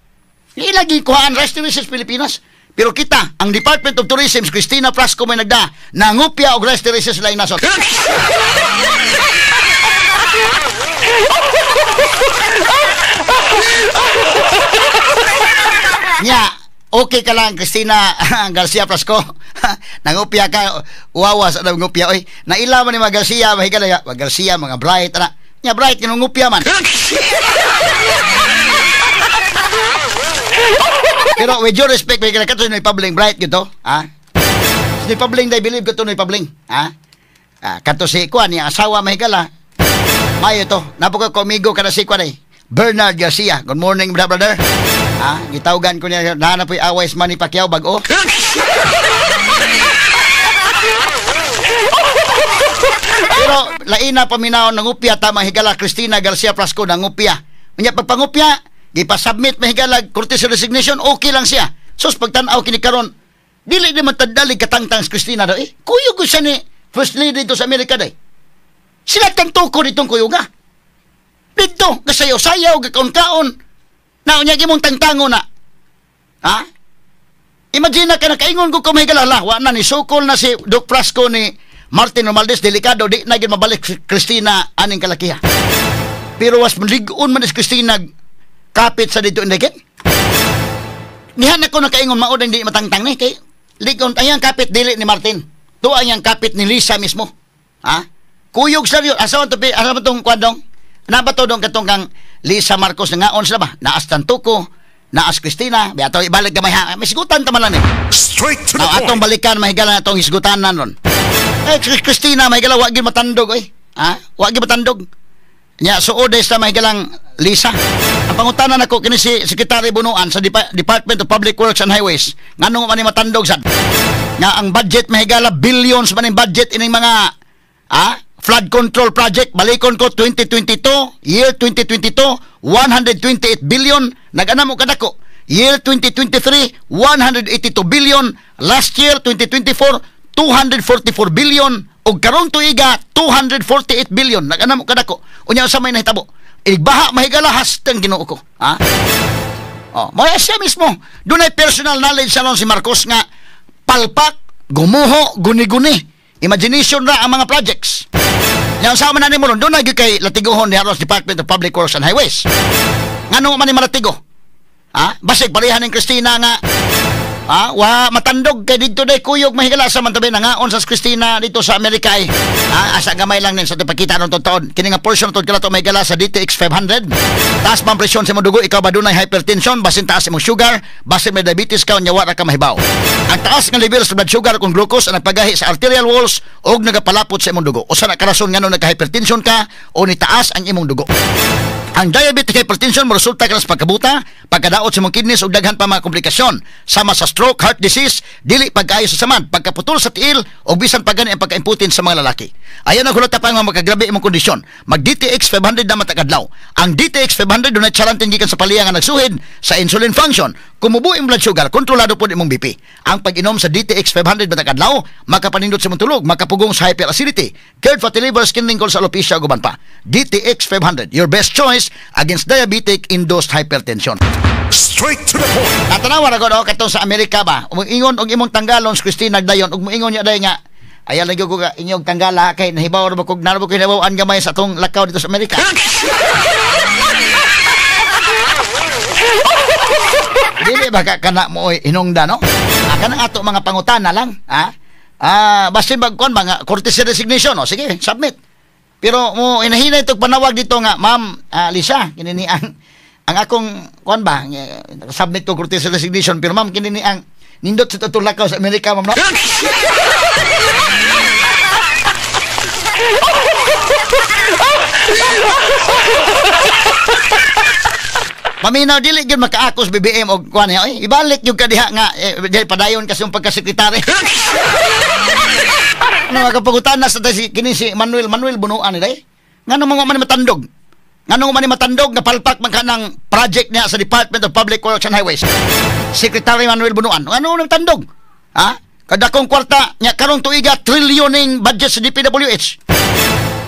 Ilagi kuhaan rice terraces Pilipinas. Pero kita, ang Department of Tourism, Cristina Frasco may nagda, nangupya og rice terraces laing nasod. Nya, okay ka lang, Cristina Garcia Frasco. Nangupya ka, uwawas na ngupya. Oy, naila man ni mga Garcia, mahigala, mga Garcia, mga Bright, ana. Nya, Bright, kinungupya man. Pero with your respect, may kaya kato ni Pabling Bright gito, ha? Ni Pabling, I believe kato ni Pabling, ha? Kato si Kwan, niya asawa mahigala. Mayo to, napaka komigo kada si Kwan eh. Bernard Garcia. Good morning, brother. Ha? Gitawgan ko niya, nahanap po'y away sa Manny Pacquiao, bago. Pero laina paminaw nangupya tamang higala Cristina Garcia Frasco nangupya. Unya pagpangupya, gipasubmit mahigala courtesy resignation, okay lang siya. Sus pagtan-aw kini karon, dili di man tadalig katangtang si Cristina daw eh. Kuyog ko siya ni First Lady dito sa Amerika day. Sila tantuko ditong kuyuga. Dito kasayaw-sayaw gakaon-kaon. Na unya gimong tangtango na. Ha? Imagine na ka nakaingon ko kumahigala la, wa na ni sukol na si Doc Frasco ni Martin Romualdez, delikado di na gid mabalik si Cristina aning kalakiha. Pero was malig-on man si Cristina kapit sa dito indeken. Nihan ako nakaingon mao hindi matangtang ni kay ligon ayang kapit dili ni Martin. Tuwa ang kapit ni Lisa mismo. Ha? Kuyog sa yun. Asa man to, asa man tong kwadong? Na ba to dong katong kang Lisa Marcos na ngaon sila ba? Naas Tantuko, naas Cristina, biato ibalik gamay ha. May sigutan ta man lang eh. Straight to the now, point. Atong balikan mahigala na atong hisgutanan ron. Eh Cristina mahigala wa gyud matandog oy. Ha? Wa gyud matandog. Nya suod sa mahigalang Lisa. Ang pangutana nako kini si Secretary Bunuan sa Department of Public Works and Highways. Nganong man ni matandog sad? Nga ang budget mahigala billions man ang budget ining mga flood control project. Balikon ko 2022, year 2022, 128 billion nag-anam og kadako. Year 2023, 182 billion. Last year 2024, 244 billion. Og karong tuiga 248 billion nag-anam og kadako. Unya usa may nahitabo? Igbaha mahigala hastang Ginoo ko. Ha? Oh, mo siya mismo. Dunay personal knowledge sa si Marcos nga palpak, gumuho, guni-guni. Imagination ra ang mga projects. Nya unsa man nimo ron, dunay gyud kay latiguhon ni Haros Department of Public Works and Highways. Ngano man ni malatigo? Ha? Basig pareha ning Cristina nga Ah, wa matandog kay didto day kuyog mahigala sa man tabi nangaon sa Christina dito sa Amerika ay. Ah, asa gamay lang nin sa pagkita aron taon. Kini nga portion tud kala to mahigala sa DTX 500. Taas man presyon sa imong dugo, ikaw ba dunay hypertension, basin taas imong sugar, basin may diabetes ka unya wa ra ka mahibaw. Ang taas nga level sa blood sugar kung glucose ang nagpagahi sa arterial walls og nagapalapot sa imong dugo. Usa na ka rason ngano nagka-hypertension ka o ni taas ang imong dugo. Ang diabetic hypertension moresulta ka sa pagkabuta, pagkadaot sa imong kidneys ug daghan pa mga komplikasyon sama sa stroke, heart disease, dili pag-ayo sa samad, pagkaputol sa tiil o bisan pa gani ang pagkaimputin sa mga lalaki. Ayaw na hulata pa nga magkagrabe imong kondisyon. Mag DTX 500 na matakadlaw. Ang DTX 500 dunay charantin gikan sa paliya nga nagsuhid sa insulin function. Kumubo imong blood sugar, kontrolado pod imong BP. Ang pag-inom sa DTX 500 matakadlaw, makapanindot sa imong tulog, makapugong sa hyperacidity, cured fatty liver, skin wrinkles, alopecia ug uban pa. DTX 500, your best choice against diabetic induced hypertension. Straight to the point. Natanawa ra gud katong sa Amerika ba. Muingon og imong tanggalon si Christina dayon ug muingon niya day nga ayaw lang ko inyong tanggala kay nahibaw ra ba kog narabo ko hinabaw-an gamay sa atong lakaw dito sa Amerika. Dili ba ka kana mo oy hinungda no? Ah, kanang ato mga pangutana lang, ha? Ah, basin bag kon mga courtesy resignation, no? Sige, submit. Pero mo inahinay itong panawag dito nga, Ma'am Lisa, kini ni ang akong kuan ba, submit ko courtesy resignation, pero ma'am kini ni ang nindot sa atong lakaw sa Amerika, ma'am no? Paminaw dili gyud makaakos BBM og kuan niya. Oy, ibalik gyud ka diha nga eh, padayon kasi yung pagkasekretary. Ano makapagutan na sa si kini si Manuel Bunuan ni day. Ngano man man matandog? Ngano man matandog nga palpak man kanang project niya sa Department of Public Works and Highways. Secretary Manuel Bunuan. Ngano nang tandog? Ha? Kadakong kwarta nya karong tuiga trilyoning budget sa DPWH.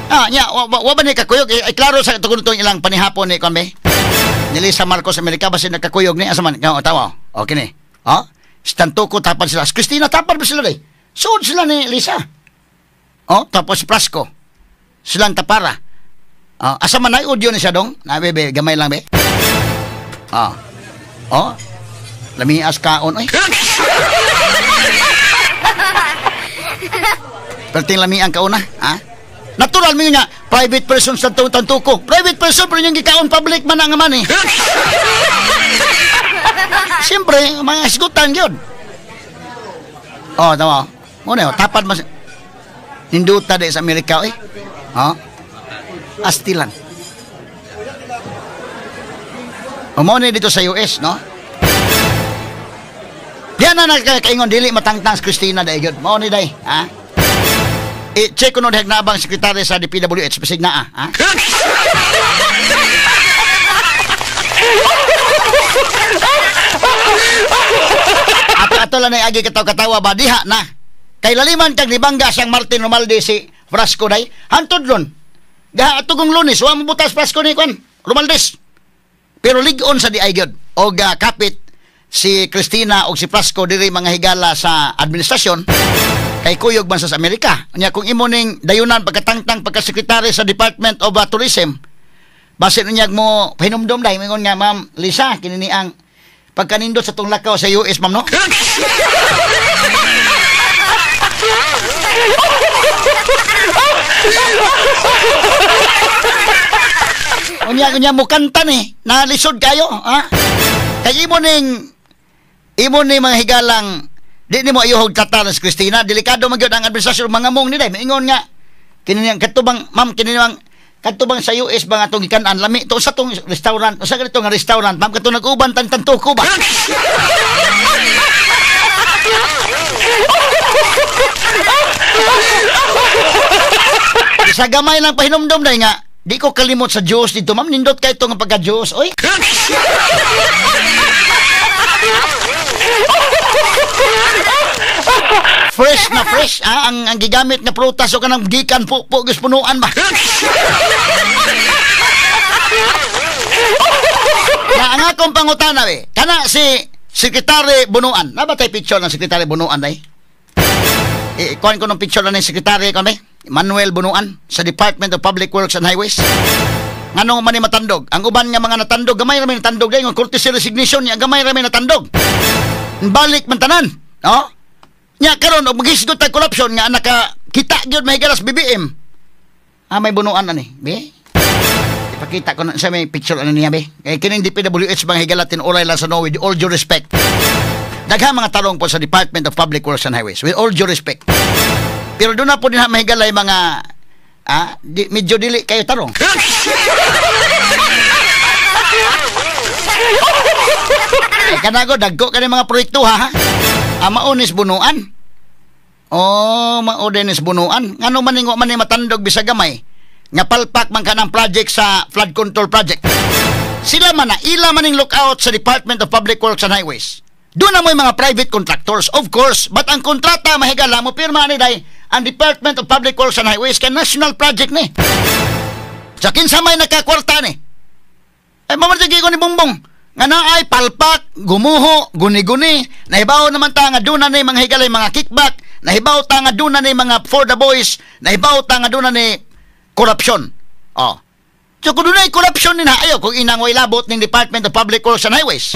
Ah, nya wa ba ni kakuyog? Eh, klaro sa tungod ilang panihapon ni kuan be. Ni Lisa Marcos Amerika basin nagkakuyog ni asa man oh, tawa. Okay ni. Ha? Stantuko tapan sila. Christina tapan ba sila day? Suod sila ni Lisa. Oh, tapos Prasco. Silang tapara. Oh, asa man ay audio ni siya dong? Na bebe, gamay lang be. Oh. Oh. Lamias kaon oy. Perting lamiang kauna, ha? Natural mi nga private person sa tantuko. Private person pero yung gikaon public man ang man eh. Siyempre, mga isgutan yun. Oh, tama. Muna, tapad mas ninduta di sa Amerika eh. Oh. Astilan. O mo ni dito sa US, no? Diyan na nagkaingon dili matangtang si Christina dai gyud. Mao ni day, ha? I-check ko nun nabang sekretary sa DPWH bisig naa, ha? Ato lang na agi kataw-katawa ba diha na. Kay laliman kag nibangga siyang Martin Romalde si Frasco day. Hantod ron. Gaha ato kong Lunes, wa mo butas Frasco ni kwan Romaldes. Pero lig-on sa di ay gyud og kapit si Christina og si Frasco diri mga higala sa administrasyon. Kay kuyog man sa Amerika. Nya kung imo ning dayunan pagkatangtang pagkasekretary sa Department of Tourism, basin unyag mo pahinumdom dai mingon nga Ma'am Lisa kini ni ang pagkanindot sa tong lakaw sa US ma'am no. Unya unya mo kanta ni, nalisod kayo, ha? Kay imo ning mga higalang di nimo ayuhog tratar si Christina, delikado man gyud ang administrasyon mga mong ni day. Maingon nga kini niyang katubang ma'am kini niyang katubang sa US ba nga atong gikan-an lami to sa tong restaurant, usa ganito nga restaurant ma'am kato nag-uban tan tantuko ba. Sa gamay lang pahinumdom day nga di ko kalimot sa Diyos dito ma'am, nindot kay ito nga pagka Diyos oy. Fresh na fresh, ah, ang gigamit nga prutas o kanang gikan po po punuan ba. Na ang akong pangutana be, kana si Secretary Bunuan. Na ba tay picture ng Secretary Bunuan day? Ikuan ko ng picture na ng Secretary kon be, Manuel Bunuan sa Department of Public Works and Highways. Nganong man ni matandog? Ang uban nga mga natandog, gamay ra may natandog day, nga courtesy resignation niya, gamay ra may natandog. Balik man tanan, no? Nya karon og maghisgot tag corruption nga naka kita gyud mahigala sa BBM. Ah, may bunuan ani, be. Ipakita ko na sa may picture ano niya, be. Kay kining DPWH mga higala tinuray lang sa no, with all due respect. Daghang mga tarong po sa Department of Public Works and Highways, with all due respect. Pero doon na po din mahigalay mga medyo dili kayo tarong. Ay kanago dagko kani mga proyekto ha. Mao nis bunuan. Oh, mao din is bunuan. Ngano man ning wa man ni matandog bisag gamay nga palpak man kanang project sa flood control project. Sila man na ila man ning lookout sa Department of Public Works and Highways. Doon na mo'y mga private contractors, of course, but ang kontrata mahigala mo pirma ni day ang Department of Public Works and Highways kay national project ni. Sa kinsa may nakakwarta ni. Ay mamartigi ko ni Bongbong nga naay palpak, gumuho, guni-guni, nahibaw naman ta nga doon na ni mga higalay mga kickback, nahibaw ta nga doon na ni mga for the boys, nahibaw ta nga doon na ni corruption. Oh. So kung doon na corruption ni na, ayo kung inang way labot ng Department of Public Works and Highways.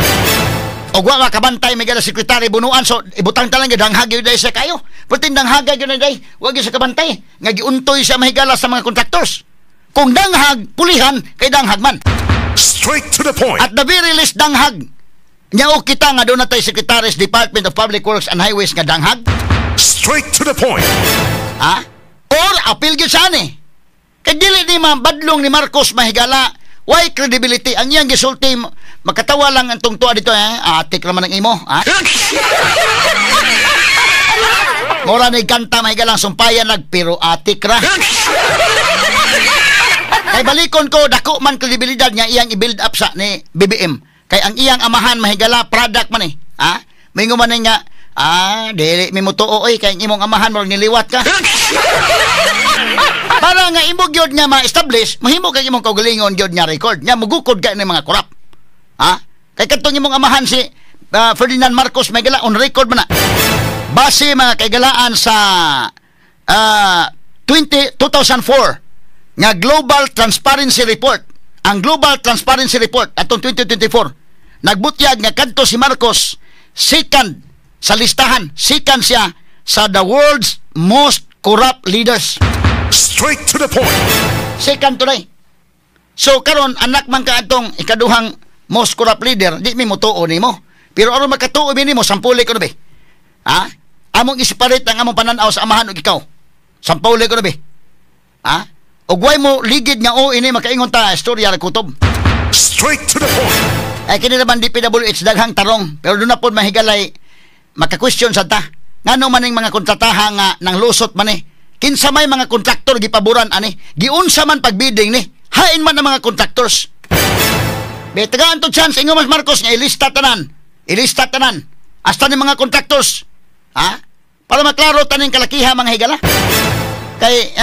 O wa makabantay may gala sekretary bunuan, so ibutang talang danghag gyud siya kayo. Perting danghag gyud day, wa gyud sa kabantay nga giuntoy siya mahigala sa mga contractors. Kung danghag pulihan kay danghag man. Straight to the point. At the very least danghag. Nya og kita nga doon natay Secretary's Department of Public Works and Highways nga danghag. Straight to the point. Ha? Or appeal gyud sa ani. Kay dili ni mabadlong ni Marcos mahigala, why credibility ang iyang gisulti, makatawa lang ang tungtua dito eh. Atik raman ang imo, ha? Mura ni kanta mahigalang sumpayan nag pero atik ra. Kay balikon ko dako man kredibilidad nga iyang i-build up sa ni BBM. Kay ang iyang amahan mahigala product man eh. Ha? Mingo man nga dili mi motuo oy kay ang imong amahan murag niliwat ka. Para nga imo gyud nga ma-establish, mahimo kay imong kaugalingon gyud nga record. Nya mugukod ka ni mga korap. Ha? Kay kadtong imong amahan si Ferdinand Marcos mahigala on record man na. Base mga kaigalaan sa 2004 nga Global Transparency Report. Ang Global Transparency Report atong 2024 nagbutyag nga kadto si Marcos second sa listahan, second siya sa the world's most corrupt leaders. Straight to the point. Second today. So karon anak man ka atong ikaduhang most corrupt leader, di mi motuo nimo. Pero aron makatuo mi nimo, sampuli ko na be. Ha? Among isiparit ang among pananaw sa amahan ug ikaw. Sampuli ko na be. Ha? Ug way mo ligid nga o ini makaingon ta istorya ra kutob. Straight to the point. Ay kini naman DPWH daghang tarong, pero doon na pod mahigalay maka-question sa ta. Ngano man ning mga kontrataha nga nang lusot man ni? Kinsa may mga kontraktor gipaboran ani? Giunsa man pagbidding ni? Hain man ang mga contractors. Be tagaan to chance ingon mas Marcos nga ilista tanan. Ilista tanan. Hasta ni mga contractors. Ha? Para maklaro taning kalakiha mga higala. Kay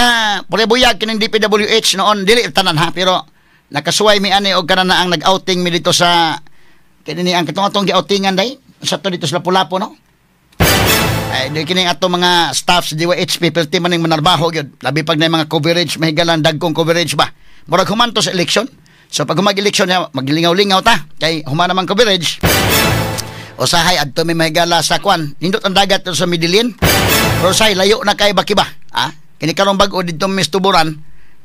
puribuyag kining DPWH noon dili tanan ha, pero nakasuway mi ani og kanan na ang nag-outing mi dito sa kini ang katong atong gi-outingan day sa to dito sa Lapu-Lapu, no? Ay di kini ato mga staff sa DYHP perti man ning manarbaho gyud. Labi pag na mga coverage mahigalan dagkong coverage ba. Murag human to sa election. So pag humag-election niya maglingaw-lingaw ta kay human naman coverage. Usahay adto mi mahigala sa kwan. Nindot ang dagat sa Medellin. Pero say layo na kay bakiba. Ha? Kini karong bag-o didto mis Tuburan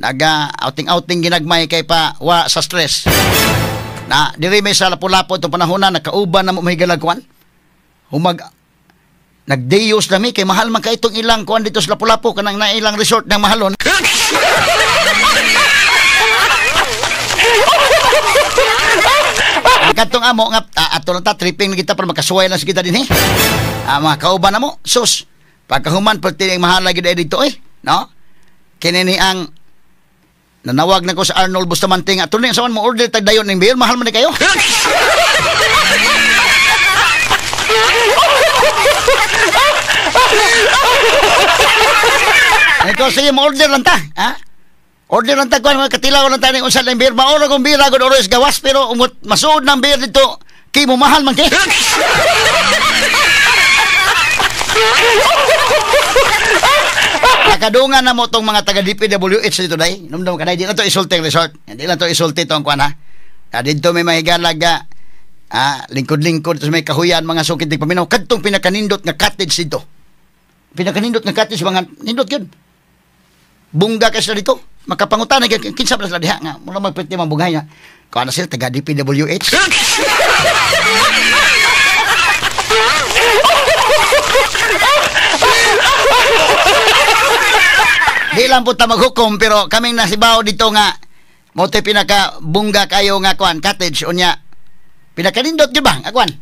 naga outing-outing ginagmay kay pa wa sa stress. Na diri may sa Lapu-Lapu itong panahon na nakauban na mo mahigala kwan. Humag nagdeyos na mi kay mahal man kay itong ilang kuan dito sa Lapu-Lapu kanang nailang resort ng mahalon. Katong amo nga ato lang ta tripping na kita para makasuway lang sa kita din eh. Mga kauban na mo sus pagkahuman perti ang mahal lagi dito eh, no? Kini ni ang nanawag na ko sa Arnold Bustamante nga tunay sa man mo order tag dayon ning beer mahal man ni kayo. Ikaw sige mo order lang ta, ha? Order lang ta kuan mga katilaw lang ta ning unsa ning beer maoro kung beer gud oros gawas pero umot masuod ng beer dito kay mo mahal man kay. Nakadungan na mo tong mga taga DPWH dito day. Numdum ka day, di lang to isulti ang resort. Hindi lang to isulti tong kuan ha. Dito may mahigalag Lingkod-lingkod sa may kahuyan mga sukit di paminaw kadtong pinakanindot nga cottage dito. Pinakanindot nga cottage mga nindot yun. Bungga ka sila dito. Makapangutan na kinsa ba sila diha nga mura magpirti mga bungay nga. Kuha na sila taga DPWH. Di lang po ta maghukom pero kaming nasibaw dito nga mo te pinaka bungga kayo nga kuan cottage unya pinakanindot gyud ba nga kuan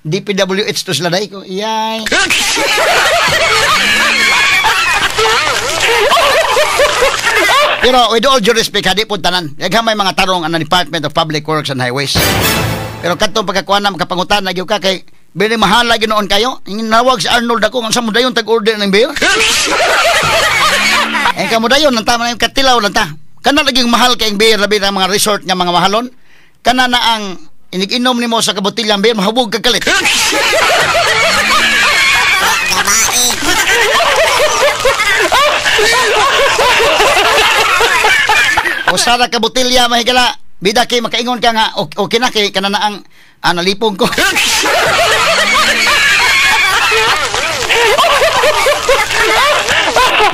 DPWH to sila dai ko iyay. Pero with all due respect, hadi po tanan. Daghan may mga tarong ang Department of Public Works and Highways. Pero kadtong pagkakuan na makapangutan na gyud ka kay bili mahal lagi noon kayo. Nawag si Arnold ako unsa mo dayon tag-order ng beer. Eh kamo dayon nang tama na yung katilaw lang ta. Kana laging mahal kay beer labi na mga resort nga mga mahalon. Kana na ang inig-inom nimo sa kabotilyang beer mahubog ka kalit. Usa ra ka botilya mahigala bida kay makaingon ka nga okay na kay kana na ang nalipong ko.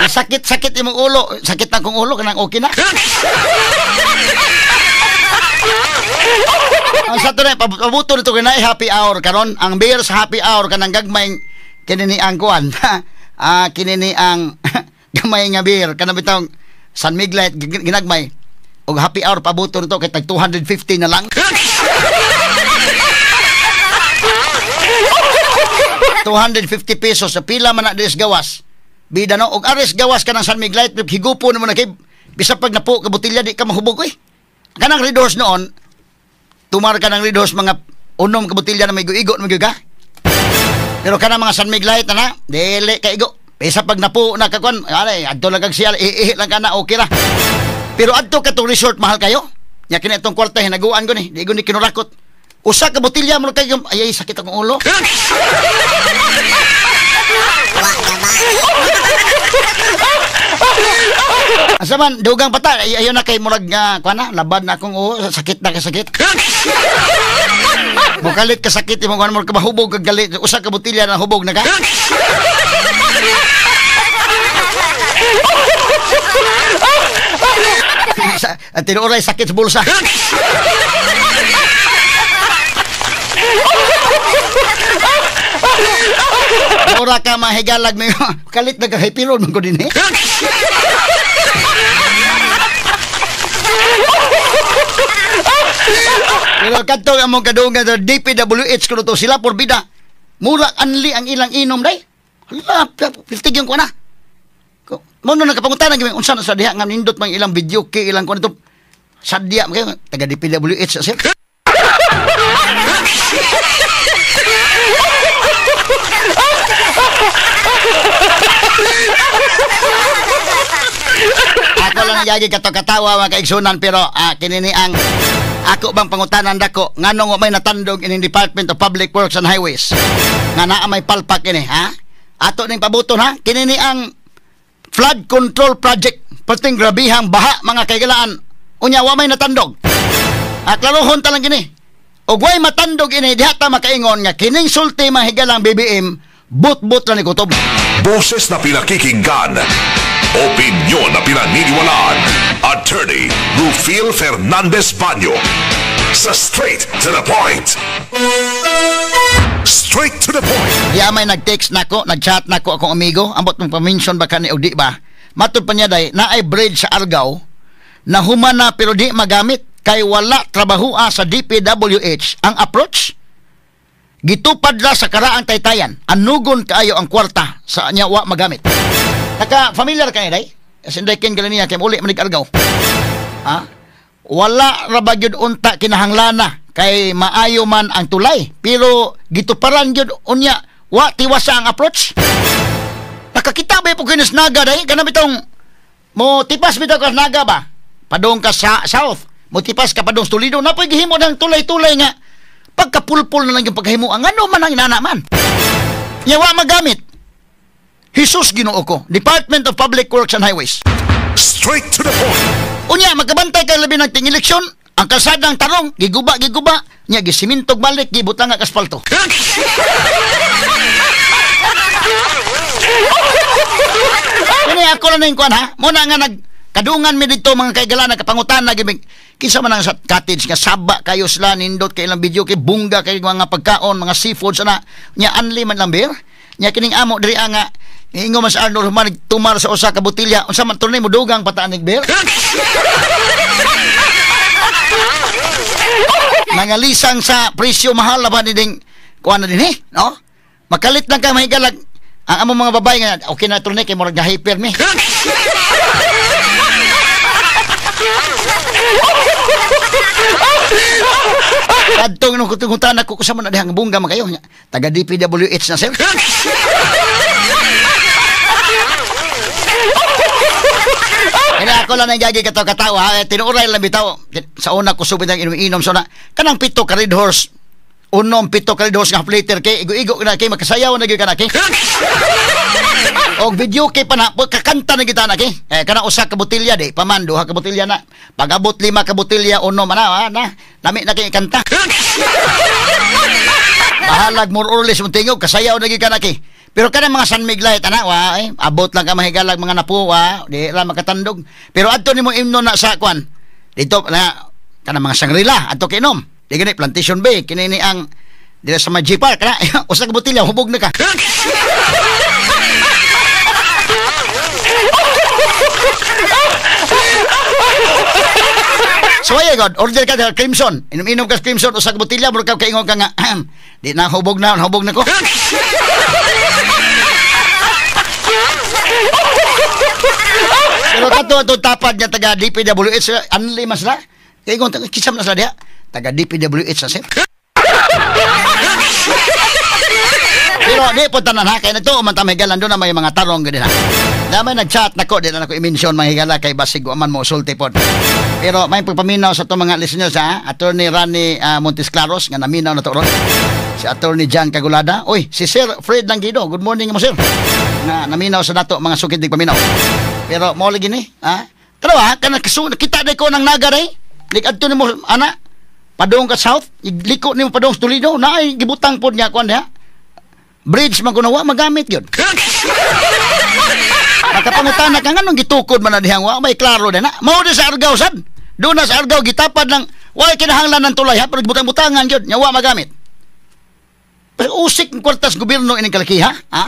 Sakit-sakit imong ulo, sakit na kong ulo kanang okay na. Ang sa to na pabuto nito kay happy hour karon ang beer sa happy hour kanang gagmay kini ni ang kuan. Kini ni ang gamay nga beer kanang bitong San Mig Light ginagmay og happy hour pabuto nito kay tag 250 na lang. 250 pesos sa pila man na des gawas. Bida no og ares gawas ka ng San Mig Light higupo nimo na kay bisa pag napo ka botelya di ka mahubog oy. Kanang Red Horse noon tumar ka ng Red Horse mga unom ka botelya na may igo na may ka. Pero kanang mga San Mig Light na dili ka igo. Bisa pag napo na ka kuan ay adto lang kag siya iihi lang ka na okay ra. Pero adto ka tong resort mahal kayo. Nya kini itong kwarta hinaguan ko ni, di ko ni kinurakot. Usa ka botelya mo kay ay sakit akong ulo. Asa man dugang pata ayo na kay murag kuan na labad na akong ulo, sakit na ka sakit. Mukalit ka sakit imong kuan mo ka mahubog kag galit usa ka botelya na hubog na ka. Tinuoray sakit sa bulsa. Ora ka mahigalag may kalit na kahipiron man ko din eh. Pero kadto among kadungan sa DPWH kuno to sila porbida. Mura anli ang ilang inom day. Hala, piltig yung kuana. Mo no nakapangutan gyud unsa na sa diha nga nindot man ilang video kay ilang kuan to. Sadya man kayo taga DPWH sir. Ako lang yagi kato-katawa mga kaigsunan pero kini ni ang ako bang pangutanan dako nganong may natandog ining Department of Public Works and Highways nga naa may palpak ini ha ato ning pabuton ha kini ni ang flood control project perting grabihang baha mga kaigalaan unya wa may natandog. Klarohon ta lang kini og way matandog ini diha ta makaingon nga kining sulti mahigalang BBM but-but ra ni kutob. Boses na pinakikinggan, opinyon na pinaniniwalaan. Attorney Rufil Fernandez Banyo sa Straight to the Point. Straight to the Point. Di may nag-text nako, nag-chat nako akong amigo. Ambot mong pa-mention ba kani og di ba? Matud pa niya day, naay bridge sa Argao na humana pero di magamit kay wala trabahoa sa DPWH ang approach. Gitupad la sa karaang taytayan. Anugon kaayo ang kwarta sa niya wa magamit. Naka familiar kay day? Sinday ken gali niya kay uli man Argao. Ha? Wala ra ba gyud unta kinahanglana kay maayo man ang tulay pero gituparan gyud unya wa tiwasa ang approach. Nakakita ba po kinis Naga day kana bitong mo tipas bitaw ka Naga ba? Padong ka sa south, mo tipas ka padong Toledo na poy gihimo ng tulay-tulay nga pagkapulpul na lang yung paghimo ang ano man ang inana man. Nya wa magamit. Jesus Ginoo ko, Department of Public Works and Highways. Straight to the point. Unya magkabantay kay labi ng ting eleksyon, Ang kalsadang tarong giguba nya gisimintog balik gibutang ang asfalto. Kini ako lang ning kuan ha. Muna nga nagkadungan mi didto mga kaigala nagkapangutan na gibig. Kinsa man ang sa cottage nga saba kayo sila nindot kay ilang video kay bungga kay mga pagkaon, mga seafood sana nya anli man lang beer. Nya kining amo diri nga niingon man sa Arnold Human tumar sa usa ka botelya unsa man tunay mo dugang pataan nig beer. Nangalisang sa presyo mahal na ba ni ding kuan na din eh, no? Makalit lang ka mahigalag ang among mga babae nga okay na tunay kay murag na-hyper mi. Kadtong nung kutungutan ako kusama na dihang bungga man kayo. Taga DPWH na sir. Kaya ako lang ang gagi katawa-katawa. Tinuuray lang bitaw. Sa una ko subid ang inom-inom. So na, kanang pito ka Red Horse. Unom pito ka Red Horse nga half liter kay igo-igo na kay makasayaw na gyud ka na kay. Og video kay pa na kakanta na kita na kay. Eh kana usa ka botelya di paman duha ka botelya na. Pag-abot 5 ka botelya unom na na. Lami na kay kanta. Bahalag more or less mong tingog kasayaw na gyud ka na kay. Pero kanang mga San Mig Light ana wa eh, abot lang ka mahigalag mga napo wa di ra makatandog. Pero adto nimo imno na sa kwan. Dito na kanang mga Shangri-La adto kay inom. Di gani Plantation Bay kini ni ang dira sa G Park na usa ka botelya hubog na ka. So ay god, order ka sa Crimson. Inom-inom ka sa Crimson usa ka botelya murag ka kaingon ka nga di na hubog na ko. Pero kato ato tapad niya taga DPWH anli man sila. Kaingon kinsa man sila diha? Taga DPWH na sir. Pero di po tanan ha, kay nito man ta mahigalan doon na may mga tarong gid ha. Damay nag-chat nako, di na nako i-mention mga higala kay basig wa man mo sulti pod. Pero may pagpaminaw sa itong mga listeners ha, Attorney Rani Montes Claros nga naminaw na to ron. Si Attorney John Cagulada. Oy, si Sir Fred Langido. Good morning mo sir. Na naminaw sa nato mga sukid dig paminaw. Pero mo lagi ni, ha? Tara ha, kana kita day ko nang naga day. Lik adto nimo ana padung ka south, liko nimo padung sa Toledo, naay gibutang pod niya kuan diha. Bridge man kuno wa magamit gyud. Makapangutana ka nganong gitukod man na dihang wa may klaro din na. Mao di sa Argao sad. Doon na sa Argao gitapad lang wa kinahanglan ng tulay ha, pero gibutang-butangan gyud nya wa magamit. Pero usik ang kwartas gobyerno ining kalakiha, ha?